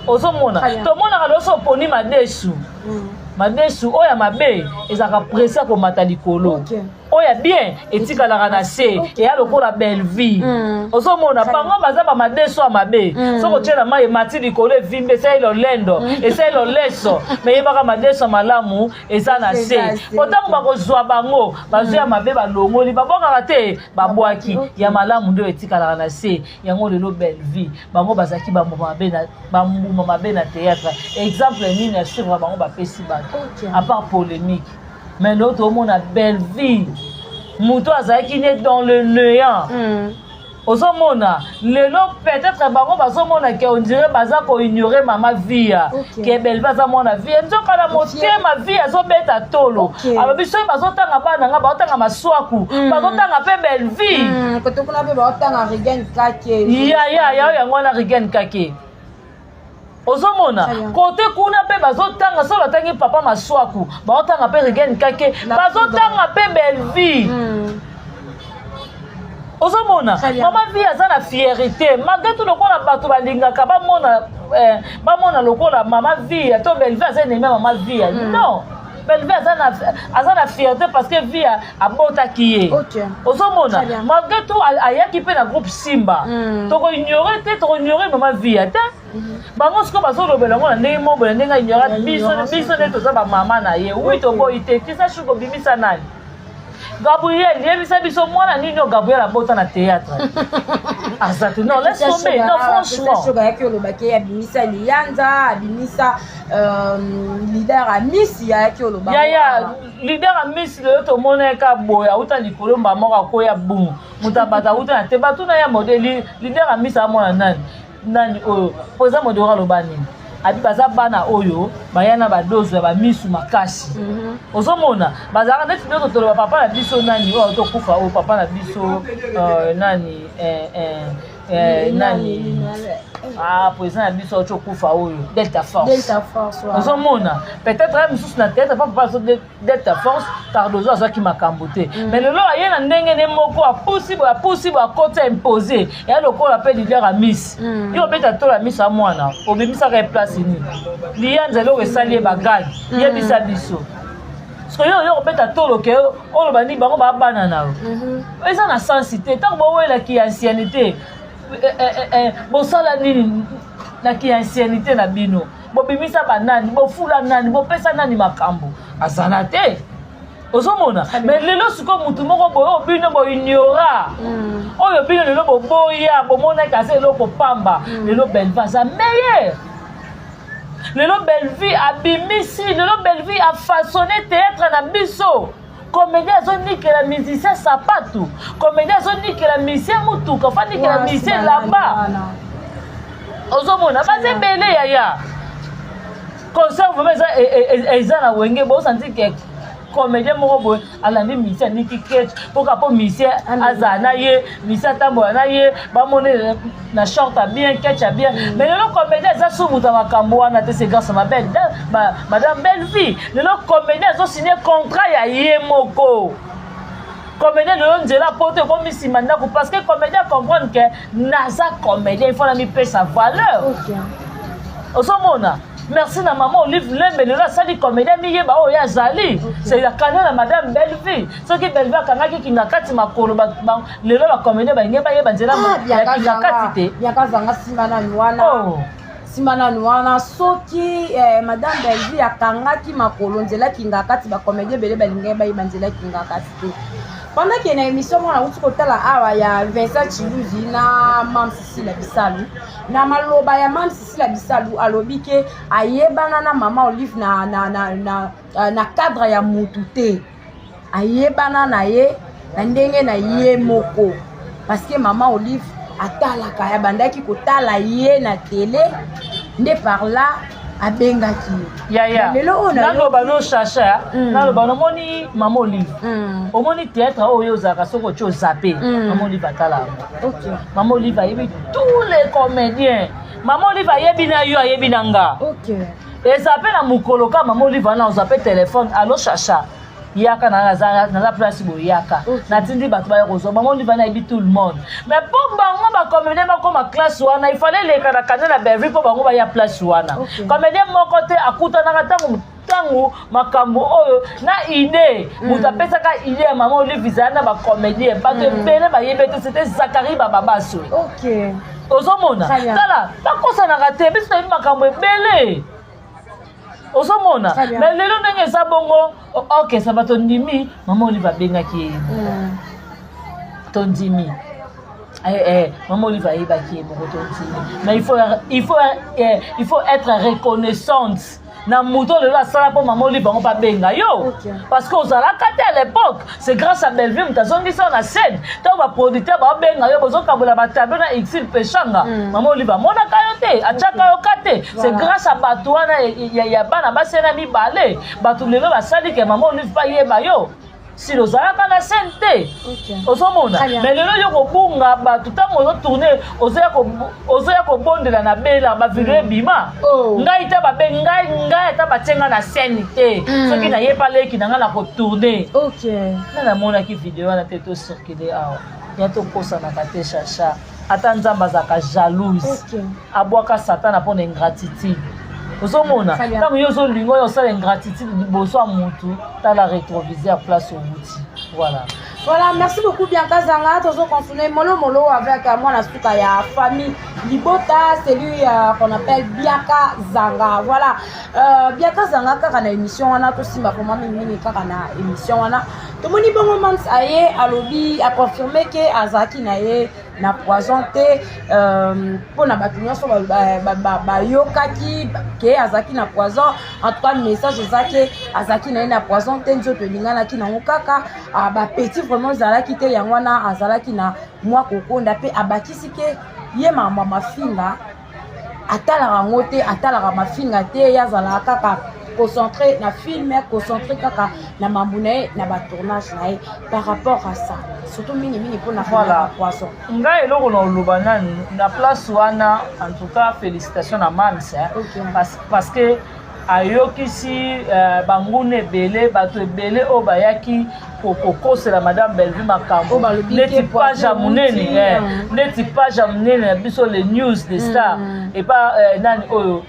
ozomona tomonaka loso oponi madesu mm. madesu oyo ya mabe ezalaka presse ya komata likolo okay. oyo ya bien etikalaka na se eya lokola bellevie mm. ozomona bango baza bamadeso ya mabe mm. soki otie na mai emati likolo evimbi esali lolendo mm. esali loleso me yebaka madeso ya malamu eza na se po ntango bakozwa bango bazwi ya mabe balongoli babwakaka te babwaki ya malamu nde oyo etikalaka na se yango lelo bellevie bango bazalaki bambuma mabe na théâtre exemple nini ya suivre bango bapesi bato à part polémique mais lelo toomona bellevie moto azalaki ne dans le néant mm. ozomona lelo peut-être bango bazomona ke on dirait baza koignore mama via okay. ke bellevie aza mwana via nzoka na motema via azobeta tolo okay. alobi soki bazotanga bana nga baotanga maswaku mm. bazotanga mpe bellevie mm. kote kuna mpe baotanga rigen kake ya ya ya yango wana rigen kake ozomona kote kuna mpe bazotanga soki batangi papa maswaku baotanga mpe rigen kake bazotanga mpe bellevie mm. ozomona mama vie aza na fierité malgré tout lokola bato balingaka bamona eh, bamona lokola mama vie to bellevie aza enemi ya mama vie mm. non bellevie aza na, aza na fierté parce que vie abotaki ye okay. ozomona malgré tout ayaki mpe na groupe simba mm. tokoignore te tokoignore mama vie te mm. bango sikoyo bazolobela yango na ndenge moko na ndenge aignore biso biso nde toza bamama na ye wi toboyi te kisa shuko obimisa nani Gabriel, yebisa biso mwana nini oyo Gabriel abota na théâtre. Aza te. Non, laisse tomber. Non, franchement. Soka yaki olobaki abimisa liyanza, abimisa euh, leader amisi ayaki oloba. Ya ya, leader amisi lelo tomona ka boye auta likolo mba moko akoya bum. Moto abata auta na te batuna ya modèle leader amisi amona nani? Nani oyo? Po eza modèle aloba nini? abi baza bana oyo baya na badozo ya bamisu makasi mm -hmm. ozomona bazalaka neti nyonso toloba papa na biso nani oyo tokufa oyo papa na biso uh, nani eh, eh, eh, nani ah président na biso auti okufa oyo delta force ozomona peut-être ye mosusu na théâtre papa delta force cardozo azwaki makambo te mm. mais lelo aye na ndenge ne moko apusi boye apusi boye akoti impose eya lokola mpe leader ya miss mm. yo obeta tolo ya miso ya mwana obimisaka ye place nini liyanza eloko esali ye bagage mm. yebisa biso soki yo yo kobeta tolo ke oloba nini bango babana na yo mm-hmm. eza na sensi te ntango bowelaki anciennité eh, eh, eh, bosala nini na kianciennité na bino bobimisa banani bofula nani bopesa nani makambo azala te ozomona mais lelo sikoyo motu moko boye oyo bino boignora mm. oyo bino lelo boboya bomonaki aza eloko pamba mm. lelo belva aza meilleur lelo bellevue abimisi lelo bellevue afaçonne théâtre na biso comédien azonikela musicien sapatu comédien azonikela musicien motuka fanikela musicien elamba ozomona baza ebele yaya concert vraiment eza e, e, e, eza na wenge bosanti ke comédien moko boye alandi musicien aniki ketch mpoka mpo musicien azala na ye musicien atambola na ye bamoni na short ya bien ketch ya bien mm. mais lelo comédien aza su moto ya makambo wana te c'est grâce à ma belle ma, madame belle vie lelo comédien azosigne contrat ya ye moko comédien lelo nzela poto ekomi nsima ndako parce que comédien comprendre que naza comédien il faut na mipesa valeur okay. ozomona merci na mama olive lembe lelo asali comédien miyeba oyo ye azali c'est la kanda na madame bellevue soki bellevue akangaki kinga kati makolo lelo bacomédien balingi bayeba nzela ah, ya kinga kati te biakazanga nsima nanu wana oh. nsima nanu wana soki eh, madame bellevue akangaki makolo nzela kinga kati bacomédien ebele balingaki bayeba nzela kinga kati te pendant ke na émission moko nauti kotala awa ya vincent chiluzi na mam sisila bisalu na maloba ya mam Sila Bisalu alobi ke ayebana na mama Olive na, na, na, na, euh, na cadre ya mutu te ayebana na ye na ndenge na ye moko parce que mama Olive Atalaka, abandaki kotala ye na tele nde par là abengaki ye. Yaya, lelo oyo naloba no Chacha, naloba nomoni mama Olive, omoni théâtre oyo ozalaka soki otie ozape, mama Olive atala yango. Mama Olive ayebi tous les comédiens. Mama Olive ayebi na yo, ayebi na nga. Eza mpe na mokolo kaka mama Olive wana ozwa mpe telefone: "Allo Chacha, yaka, naza place boye, yaka." Natindi bato baya kozwa. Mama Olive wana ayebi tout le monde, mais mpo bango bacomédien bakoma classe wana, il fallait leka na canal ya Bellevue mpo bango baya place wana. Comédien moko te akutanaka ntango makambo oyo na idée. Moto apesaka idée ya mama Olive ezala na bacomédien, bato ebele bayebi ete c'était Zakari Bababaso. Ozomona, tala, bakosanaka te, biso toyebi makambo ebele, ozomona. Mais lelo ndenge eza bongo, okesa bato ndimi mama Olive abengaki ye, tondimi mama Olive ayebaki ye moko, tondimi. Mais il faut être reconnaissante na moto lelo asala mpo mama Olive bango babenga yo, parce que ozalaka te à l'époque. C'est grâce à Bellevue moto azongisa yo na scène. Ntango baproducteur baobenga yo, bozokabola batableau na Exil Peshanga, mama Olive amonaka yo te, atiaka yo ka te. C'est grâce à bato wana ya bana basi na mibale, bato lelo basali ke mama Olive bayeba yo. Sila ozalaka na scène te, ozomona. Mais lelo yo kobunga bato, ntango ozotourne, ozoya kobondela na bela bavideo ebima. Ngai ta babe ngai, ngai ata batie ngai na scène te, soki nayepa leki na ngai na kotourne, nga namonaki video wana te. Tocircule awa ya tokosanaka te, Chacha. Ata Nzambe azalaka jalouse, abwaka Satana mpona ingratitude. Ozomona, ntango yo ozolinga oyo osala ingratitude liboso ya motu, tala rétroviseur, place owuti. Voilà. Voilà, merci beaucoup Bianca Zanga. Toujours continuer mollo mollo avec moi la suka ya famille Libota, celui qu'on appelle Bianca Zanga. Voilà. Bianca Zanga kaka na émission wana to simba vraiment mingi mingi kaka na émission wana. Tomoni bongo Mams aye alobi, a confirmé que azaki na ye na poison te, mpona bato nyonso bayokaki ke azalaki na poison. En tout cas, message eza ke azalaki na ye na poison te, nzoto elinganaki nango kaka, bapeti vraiment ezalaki te, yango wana azalaki na mwa kokonda. Mpe abakisi ke ye makambo mafinga atalaka yango te, atalaka mafinga te, ye azalaka kaka concentré na film, concentré kaka na mambu na ye, na batournage na ye. Par rapport à ça, surtout mingimingi mpona voilà. poison. Ngai eloko na oloba nanu na place wana, en tout cas félicitation na Mams, hein, parce que ayokisi banguna ebele, bato ebele oyo bayaki kokosela madame Bellevue makambo, neti page ya monene, neti page ya monene na biso, les news de star, epa nani oyo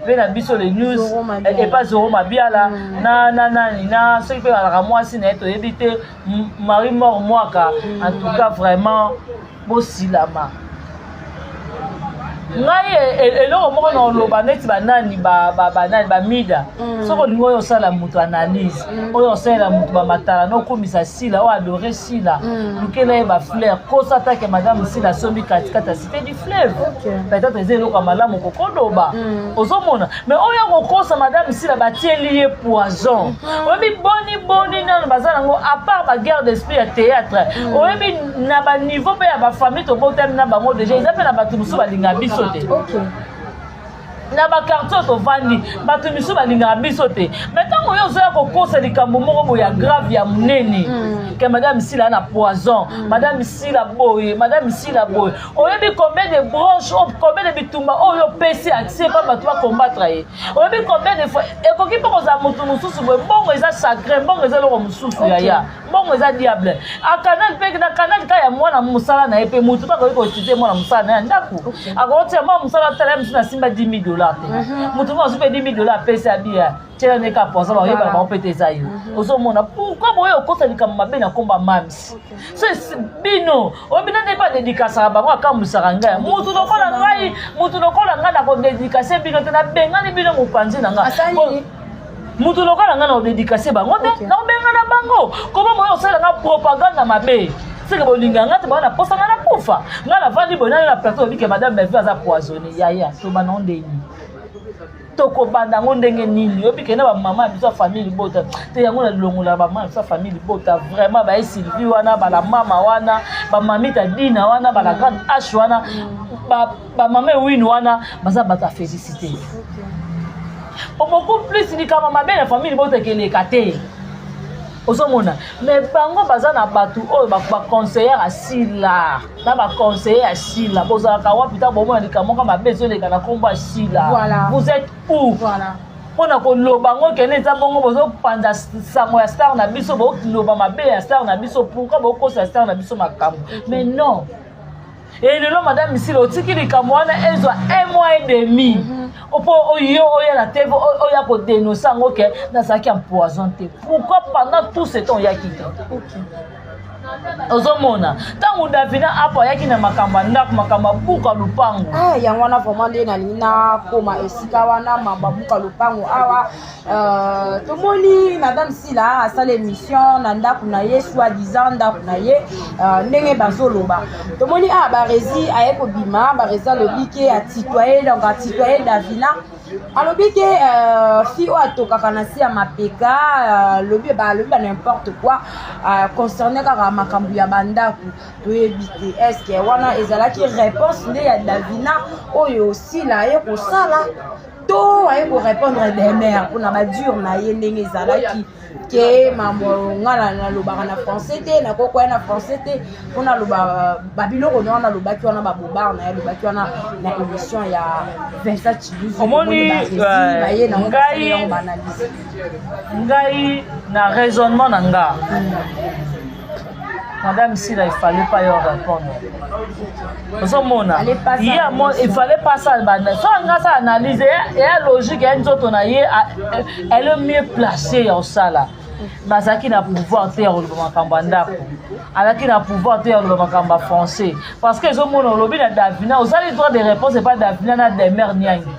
mpe na biso les news, epa Zoro Mabiala na nani na soki mpe alaka mwasi na ye, toyebi te, Marie Mor Mwaka. En tout cas vraiment bosilama. Ngai eloko moko na oloba, neti banani, banani bamida, soki olingi oyo osala moto analyse, oyo osalela moto bamatala na okomisa Sila oyo adore Sila, lukela ye bafleur, kosa atake madame Sila asombi katikati ya Cité du Fleuve, peut-être eza eloko ya malamu kokoloba, ozomona. Mais oyo akokosa madame Sila batieli ye poison, oyebi boni boni nano baza nango, à part baguerre d'esprit ya théâtre, oyebi na baniveau mpe ya bafamille tobotami na bango déjà, eza mpe na bato mosusu balingaka biso te. Na baquartier oyo tovandi, bato misusu balingaka biso te. Mais ntango oyo ozoya kokosa likambo moko boye ya grave, ya monene, ke madame Sila na poison, madame Sila boye, madame Sila boye, oyebi combien de branche, combien de bitumba oyo opesi accès mpa bato bacombattre ye? Oyebi combien de fois ekoki mpe kozala motu mosusu boye? Mbongo eza sacré, mbongo eza eloko mosusu. Yaya, mbongo eza diable. Akanal mpe na kanal ka ya mwana mosala na ye mpe motu mpe akoki koutiliser mwana mosala na ye ya ndako, akotia mwana mosala, tala ye mosusu na simba 10 000 $ te, motu moko azwi mpe 10 000 $ apesi abiya, tiela ndeka poison, bayebaka bango mpe te eza yo. Ozomona pourquoi boye okosa likambo mabe na komba Mams? So bino oyebi nde mpe adédicacaka bango, akambwisaka ngai. Mutu lokola ngai, mutu lokola ngai nakodédicace bino te, nabengani bino mopanzi na ngai. Mutu lokola ngai na kodédicace bango te, nakobenga na bango. Koma boye osalanga propagande na mabe, seke bolinga nga te, baa na posa nga nakufa. Ngai navandi boye nani na plateau, obike madame Bellevue aza poisonné. Yaya, tobana ndeni. Tokobanda yango ndenge nini? Oyebi kende bamama ya biso ya famille libota te, yango nalongola bamama ya biso ya famille libota vraiment, baye Sylvie wana, bala mama wana, bamamita Dina wana, bala grande H wana, bamama Ewini wana, baza bato ya félicité po beaucoup plus likambo mabe na famille libota ekeleka te. Ozomona, mais bango baza na bato oyo baconseillère ya Sila na baconseiller ya Sila. Bozalaka wapi ntango bomona likambo moko mabe ezoleka na nkombo ya Sila? Vous êtes où? Mpona koloba ngo kende eza bongo, bozopanza sango ya star na biso, boloba mabe ya star na biso. Pourquoi bokosa star na biso makambo? Mais non, e lelo madame Sila otiki likambo wana ezwa un mois et demi mpo oyo oya na TV, oya kodénoncer yango ke nazalaki empoison te. Pourquoi pendant tout ce temps oyaki te? Ozomona, ntango Davina apo ayaki na makambo ya ndako, makambo ya buka lupango. Ah, yango wana vraiment nde nalingi nakóma esika wana, mambo abuka lupango awa. Tomoni madame Sila asala émission na ndako na ye, soi disant ndako na ye, ndenge bazoloba. Tomoni awa Baresi aye kobima. Baresi alobi ke atutoyer, donc atutoyer Davina. Alobi ke fille oyo atokaka na se ya mapeka, alobi balobi ba n'importe quoi concerne kaka makambo ya bandako. Toyebi te, est-ce wana ezalaki réponse nde ya Davina oyo Sila aye kosala, to aye korépondre Demer mpona badure na ye ndenge ezalaki ke mambo nga nalobaka na français te, nakokoya na français te mpona aloba babiloko na wana alobaki wana, babobar na ye alobaki wana na émission ya Vincent Chiluzi. Omoni, baye nango basali yango baanalyse. Ngai na raisonnement na nga, madame Sila, il fallait pas yo répondre. Ozomona, ye amo, il fallait pas asala bana so anga asala analyse eya logique ya nzoto na ye. Elle est mieux placée ya kosala. Bazalaki na pouvoir te ya koloba makambo ya ndako, azalaki na pouvoir te ya koloba makambo ya français, parce que ezomona olobi na Davina, ozali droit de réponse epa Davina na Demer Niangi.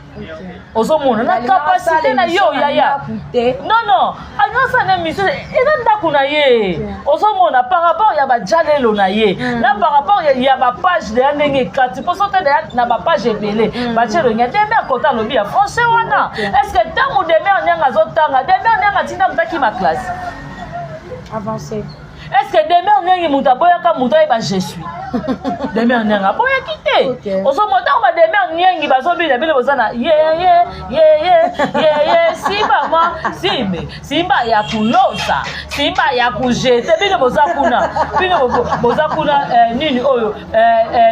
Ozomona na capacité na yo, yaya, non non, alingi na émission eza ndako na ye. Ozomona, par rapport ya bajalelo na ye na par rapport ya bapage deya ndenge ekati, mpo so te deya na bapage ebele batie elongi ya Demer kota alobi ya français wana. Est ce que ntango Demer Nianga azotanga, Demer Nianga atinda moto akima classe? Avancé. Est ce que Demer Niangi moto aboyaka moto ayeba je suis Demer Niangi? Aboyaki te. Ozomona, ntango bademer Niangi bazobina, bino boza na ye ye ye ye ye ye, simba mwa simbe, simba ya kulosa, simba ya kujete. Bino boza kuna, bino boza kuna, nini oyo,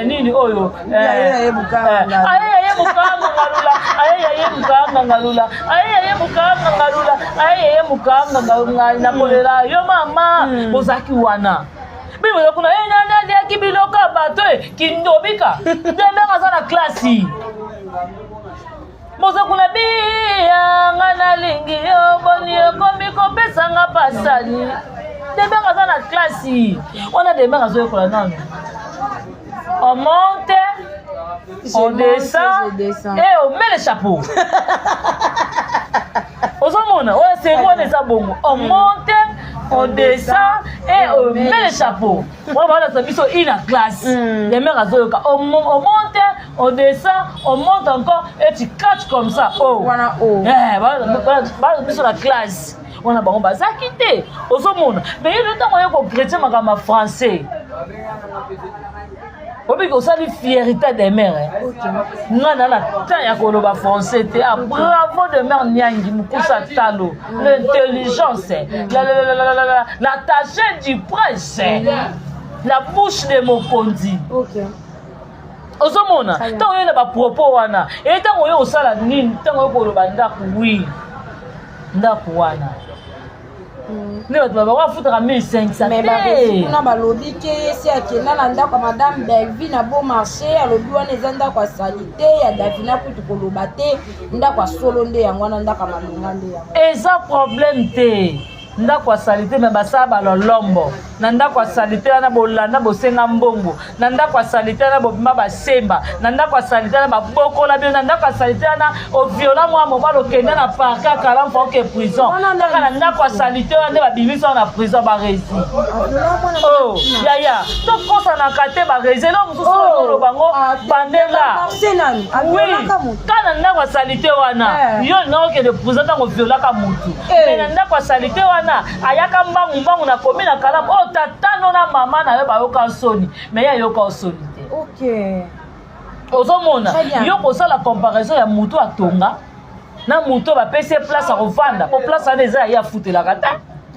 nini oyo, Aye aye mukanga ngalula, aye aye mukanga ngalula, aye aye mukanga ngalula, aye aye mukanga ngalula, nakolela yo mama. Bozalaki wana, bino boza kuna, nani aliaki biloko ya bato kindobika. Demer aza na klasi, boza kuna biyanga nalingi yo boni okomi kopesanga pasani. Demer aza na klasi wana, Demer azoyekola nano: on monte, on descend et on met le chapeau. Ozomona oyo seri wana eza bongo: on monte, on descend et on met le chapeau. Wana balakisa biso ina classe. Demer azoyoka: on monte, on descend, on monte encore et tu catches comme ça. Oh wana o biso na classe wana bango bazalaki te. Ozomona, mais ye ntango oye kochrétien makambo ya français, obiki osali fierté Demer. Nga na na temps ya koloba français te. Ah, bravo Demer Niangi, mokusa talo, l'intelligence, l'attaché du prince, la bouche de mokonzi. Ozomona, ntango oye na bapropos wana, e ntango oye kosala nini, ntango oye koloba ndako, wi ndako wana nde bato babango afutaka 1500. Mais Baresi kuna balobi ke esi akenda na ndako ya madame Belvi na Beau Marché. Alobi wana eza ndako ya saleté ya Davina, kutu koloba te. Ndako ya solo nde yango wana, ndako ya malonga nde yango. Eza problème te, ndako ya saleté, mais basala balolombo. Na ndako ya salite wana bolanda bosenga mbongo, na ndako ya salite wana bobima basemba, na ndako ya salite wana babokola bino, na ndako ya salite wana oviola mwa mobali okenda na parke ya kalamfa oke prison, kaka na ndako ya salite wana nde babimisa wana na prison baresi. Oh, yaya tokosanaka te baresi eloko mosusu oh, oloba ngo ah, bandela oui kaka na ndako ya salite wana eh. yo olinga okende prison ntango oviolaka motu eh. me na ndako ya salite wana ayaka mbangu mbangu na komi na kalamu oyo oh, tata no na mama na yo bayoka soni me ye ayoka soni te okay. ozomona yo kosala comparaison ya motu atonga na motu oyo bapesi ye place ya kovanda mpo place wana eza ya ye afutelaka te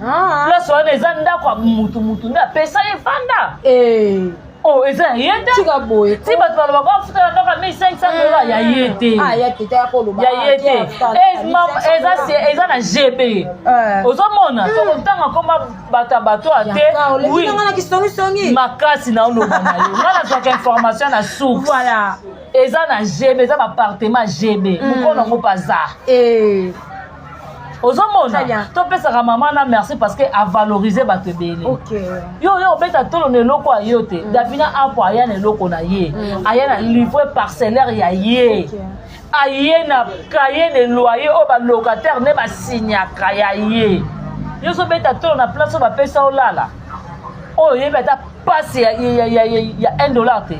ah. place wana eza ndako ya mutu mutu nde apesa ye vanda eh. Oh, eza ya ye te tika boye ti bato balobaka afutela ndako ya 1500 dola ya ye te ah, ya te ya ye te eza na gb eh. ozomona hmm. tokotanga koma bato ya bato ya te makasi na oloba na yo nga nazwaka information na source eza na gb eza bapartement gb hmm. mokolo yango mpe aza eh. ozomona topesaka mama na merci parce que avalorize bato ebele okay. yo yo obeta tolo na eloko ya yo te mm. davina apo aya na eloko na ye mm. aya na livre parcellaire ya ye okay. aye na cahier de loyer oyo balocataire nde basignaka ya ye yo ozobeta tolo na place oyo bapesa olala oyo oyebi ata pasi ya, ya, ya, ya, ya 1 dollar te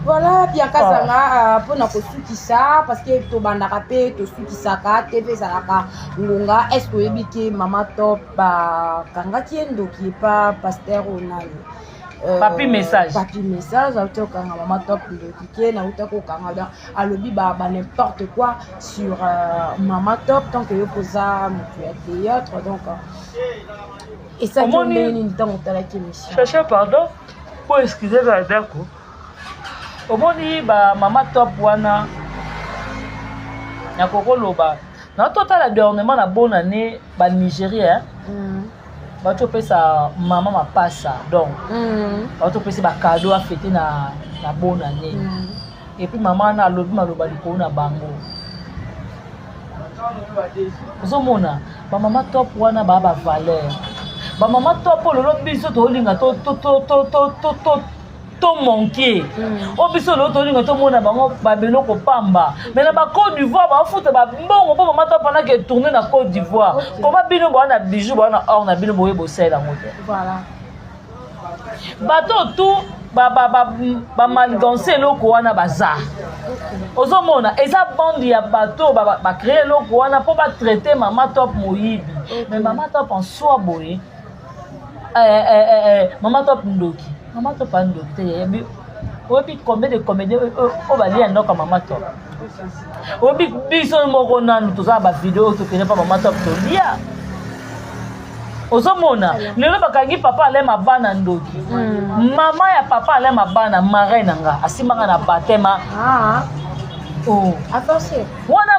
voilà bianca ah. zanga euh, mpona kosukisa parce que tobandaka mpe tosukisaka te mpe ezalaka ngonga est ce que oyebi ke mama top bakangaki ye ndoki epa paster onani euh, papi message papi message auti kokanga mama top ndoki ke nauta kokanga donc alobi ba, ba n'importe quoi sur euh, mama top tant que yo koza motu ya théâtre donc esali yo ndenge nini ntango otalaki émission chacha pardon po excuse nga ndako omoni bamama top wana nakokoloba na totala dernièrement na bonne année banigérien mm. bauti opesa mama mapasa donc mm. bauti opesi bakado afete na, na bonne année mm. epuis mama wana alobi maloba likolo na bango ozomona bamama top wana baa bavaleur bamama top oyo lelo biso tolinga tomanke mm. oyo biso lelo tolinga tomona bango babeloko pamba mai na bacote d'ivoire bafuta bambongo mpo mama top wana ke tourne na cote d'ivoire koma bino boa na bijou boa na or na bino boye bosalela yango te bato oyo tout bamaliganse eloko wana baza ozomona eza bande ya bato oyo bacree eloko wana mpo batraite mama top moyibi mais mama top en soi boye eh, eh, eh, mama top ndoki mama top andoki te yayebi oyebi combien de comédien oyo balia ndoko ya mama top oyebi biso moko nanu toza na bavideo oyo tokende mpa mama top tolia ozomona lelo bakangi papa alain mabana ndoki mm. mama ya papa alain mabana marin na nga asimbanga na batema ah. oh. wana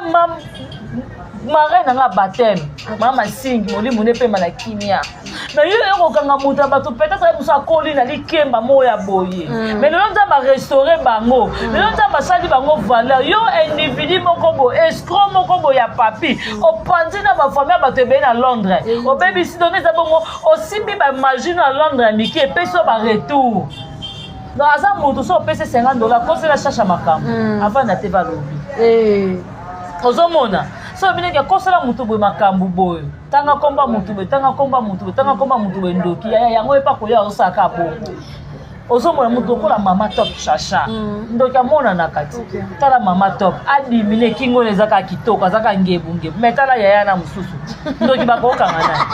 marin na nga bateme mama masingi molimo nde pema na kimia mais yo yo kokanga moto ya bato peut-être ye mosu akoli na likemba moko ya boye mm. mais lelo nzambe arestaure bango mm. lelo nzambe asali bango valeur yo individu moko boye escro moko boye ya papi mm. opanzi na bafamille ya bato ebele na londres obebisi doni eza bongo osimbi bamagie na londres ya mike epesi yo baretour donc aza moto so opesi 50 dollar kosela shasha makambo avanda te balobi eh. ozomona so obinaki akosela moto boye makambo boye tanga komba mutu boye tanga komba mutu boye tanga komba mutu boye ndoki yaya yango epa koya osalaka bongo ozomona moto lokola mama top chacha mm. ndoki amonanaka ti okay. tala mama top adimine kingo na eza kaka kitoko aza kaka ngebungebu mai tala yaya na mosusu ndoki bakokanga naye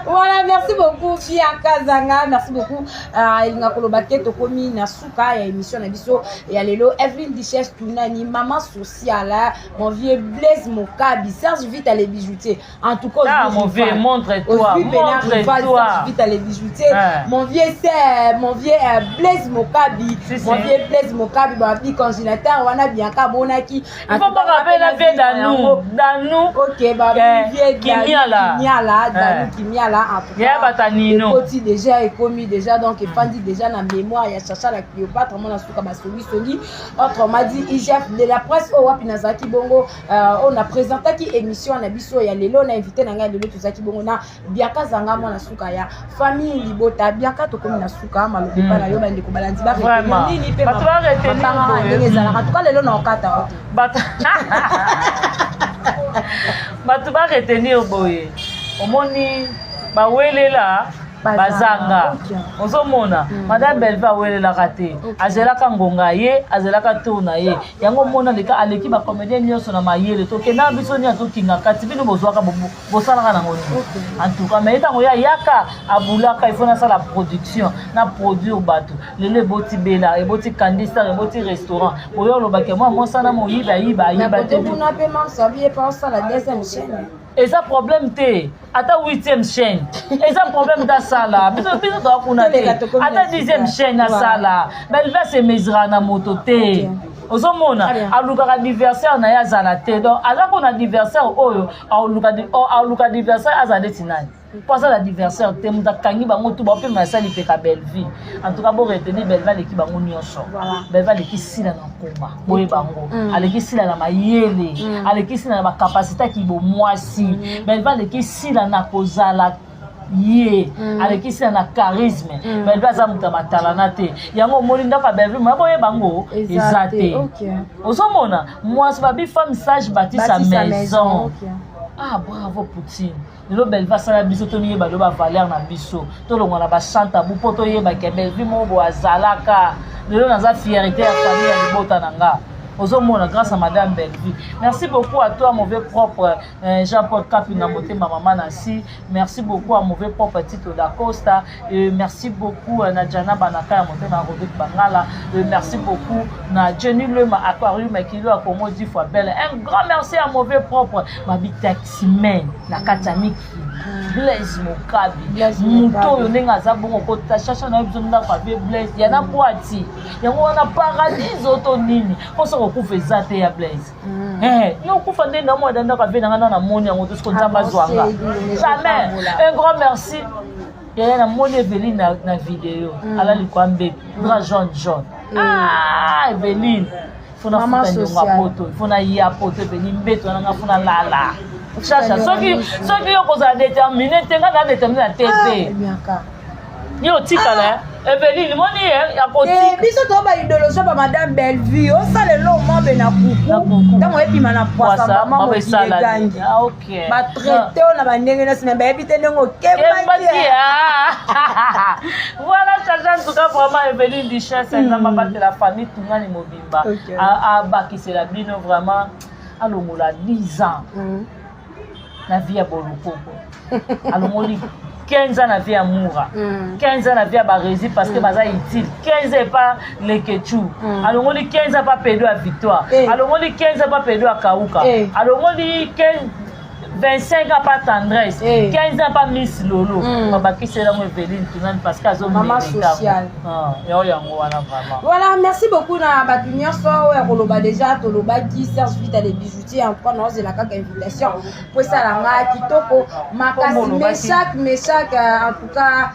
Voilà, merci beaucoup Bianca Zanga, merci beaucoup. Euh, elinga koloba ke tokomi na suka ya émission na biso ya lelo Evelyne Duchesse Tunani, maman sociale, mon vieux Blaise Mokabi, Serge Vita les bijoutiers. En tout cas, ah, mon vieux, montre-toi, montre-toi. Serge Vita les bijoutiers. Ouais. Mon vieux c'est mon vieux euh, Blaise Mokabi, si, mon si. vieux Blaise Mokabi, ba bi congélateur wana Bianca Bonaki. Il faut pas rappeler la vieux Danou, Danou. OK, ba eh, vieux Kimiala. Kimiala, Danou Kimiala. wana en tout cas ekoti déjà, ekomi déjà, donc efandi déjà na mémoire ya Chacha la Cléopâtre, mwana suka basongisongi, autrement dit IGF de la presse. Oyo wapi nazalaki bongo, oyo na présentaki émission na biso ya lelo na invité na ngai lelo, tozalaki bongo na Bianca Zanga, mwana suka ya famille libota. Bianca, tokomi na suka, maloba epai na yo, bandeko balandi baretenir nini mpe mapangaka ndenge ezalaka? Tuka lelo na okata o te. Bato baretenir boye, omoni bawelela bazanga, ozomona madame Belve awelelaka te, azelaka ngonga ye, azelaka tour na ye. Yango omona leka aleki bacomédien nyonso na mayele. Tokenda biso nini, atokinga kati bino bozwaka bosalaka nango nini? En tout cas, mais ntango ya yaka abulaka, il faut nasala production na produire bato. Lelo eboti Bela, eboti Kandistar, eboti restaurant. Boyo olobaki mwa mosana moyibi ayiba ayiba te. Kuna mpe mamsabi ye pa osala deuxième chaîne. Eza problème te, ata huitième chaîne eza problème te, asala. Biso biso toza kuna te, ata 10e chaîne asala. Belve asemesira na moto te, ozomona alukaka adversaire na ye azala te. Donc aza mpona adversaire oyo aoluka adversaire azala neti nani, mpo aza na adversaire te. Moto akangi bango tu baopema asali peka Bellevie. En tout cas, boretenir, Bellevie aleki bango nyonso. Bellevie aleki Sila na nkoma, boye bango aleki Sila na mayele, aleki Sila na bacapacité ya kibomwasi. Bellevie aleki Sila na kozala ye, aleki Sila na charisme. Bellevie aza moto ya matalana te. Yango omoni ndako ya Bellevie moya boyeba ngo eza te. Ozomona mwasi babi femme sage bâtit sa maison. Ah, bravo Poutine. Lelo Bellevie asala biso tomiyeba lelo bavaleur na biso, tolongwa na bachantabu mpo toyebake Bellevie moko boye azalaka. Lelo naza fierté ya famille ya libota na nga, ozomona, grâce à madame Bellevue. Merci beaucoup à toi, mauvais propre Jean-Paul Kapinga, motema mama Nancy. Merci beaucoup à mauvais propre Tito Dacosta. Merci beaucoup na Jana Banaka ya motema Rodrigue Bangala. Merci beaucoup na Jenny Lema Aquarium Kilo ya Congo 10 fois belle. Un grand merci à mauvais propre Mabi Taximen na kati ya mikili, Blaise Mokabi, moto oyo ndenge aza bongo kota chacha na ye biso ndako abe Blaise ya na bwati yango wana paradiso to nini, mpo soki okufa eza te ya Blaise, yo okufa nde na mwa ndako abe nanga na namoni yango te, soki Nzambe azwanga jamais. Un grand merci yaya, namoni Eveline na video alali kwa mbeto, drap jaune jaune. Ah, Eveline, faut nafuta niongo ya poto, faut naya poto. Eveline, mbeto wana nga faut nalala. Chacha, soki yo kozala déterminé te, nga na déterminé na te yo otikala. Eveline, moni ye ya kotika. Biso to ba idéologie ba madame Bellevue, osala elo mobe na kuku ntango oyebima na poisa, mama mokili egangi, batraite oyo na bandenge nyonso, me bayebi te ndenge okembaki. Voilà, Chacha, en tout cas vraiment Eveline Duchesse, Nzambe abatela famille Tungani mobimba, abakisela bino vraiment, alongola 10 ans na vie ya Bolokoko, alongoli 15 ans na vie ya Mura, 15 ans na vie ya Barési parce que baza utile, 15 ans epa Lekechu, alongoli 15 ans pa Pedo ya Victoire, alongoli 15 ans pa Pedo ya Kauka, alongoli 15 25 ans pa Tendresse, 15 ans pa Miss Lolo, babakisela ngo Eveline Tunani parce que azomérita yango. Yango wana vraiment. Voilà, merci beaucoup na bato nyonso oyo ya koloba. Déjà tolobaki Serge Vita le bijoutier, en tout cas naozela kaka invitation po esalanga kitoko makasi. Meshak, Meshak, en tout cas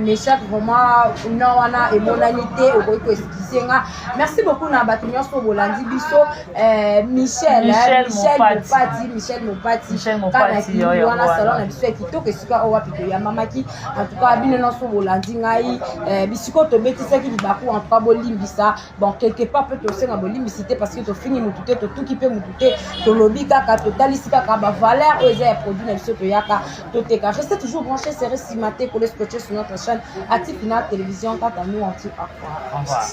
Meshak, vraiment non wana emonani te, okoki koexcuse nga. Merci beaucoup na bato nyonso bolandi biso. Michel Michel Mopati, Michel Mopati kanaki wana salon na biso ya kitoko, esika oyo wapi toyambamaki. En tout cas bino nyonso bolandi ngai, bisiko tobetisaki libaku, en tout cas bolimbisa. Bon, quelque part mpe tosenga bolimbisi te parce que tofingi motu te, totuki mpe motu te, tolobi kaka, totalisi kaka bavaleur oyo eza ya produit na biso toyaka toteka. Restez toujours branché, serré, cimenté, collé, scotché sur notre chaîne Atifina Télévision. Quant à nous, on dit au revoir. Au revoir.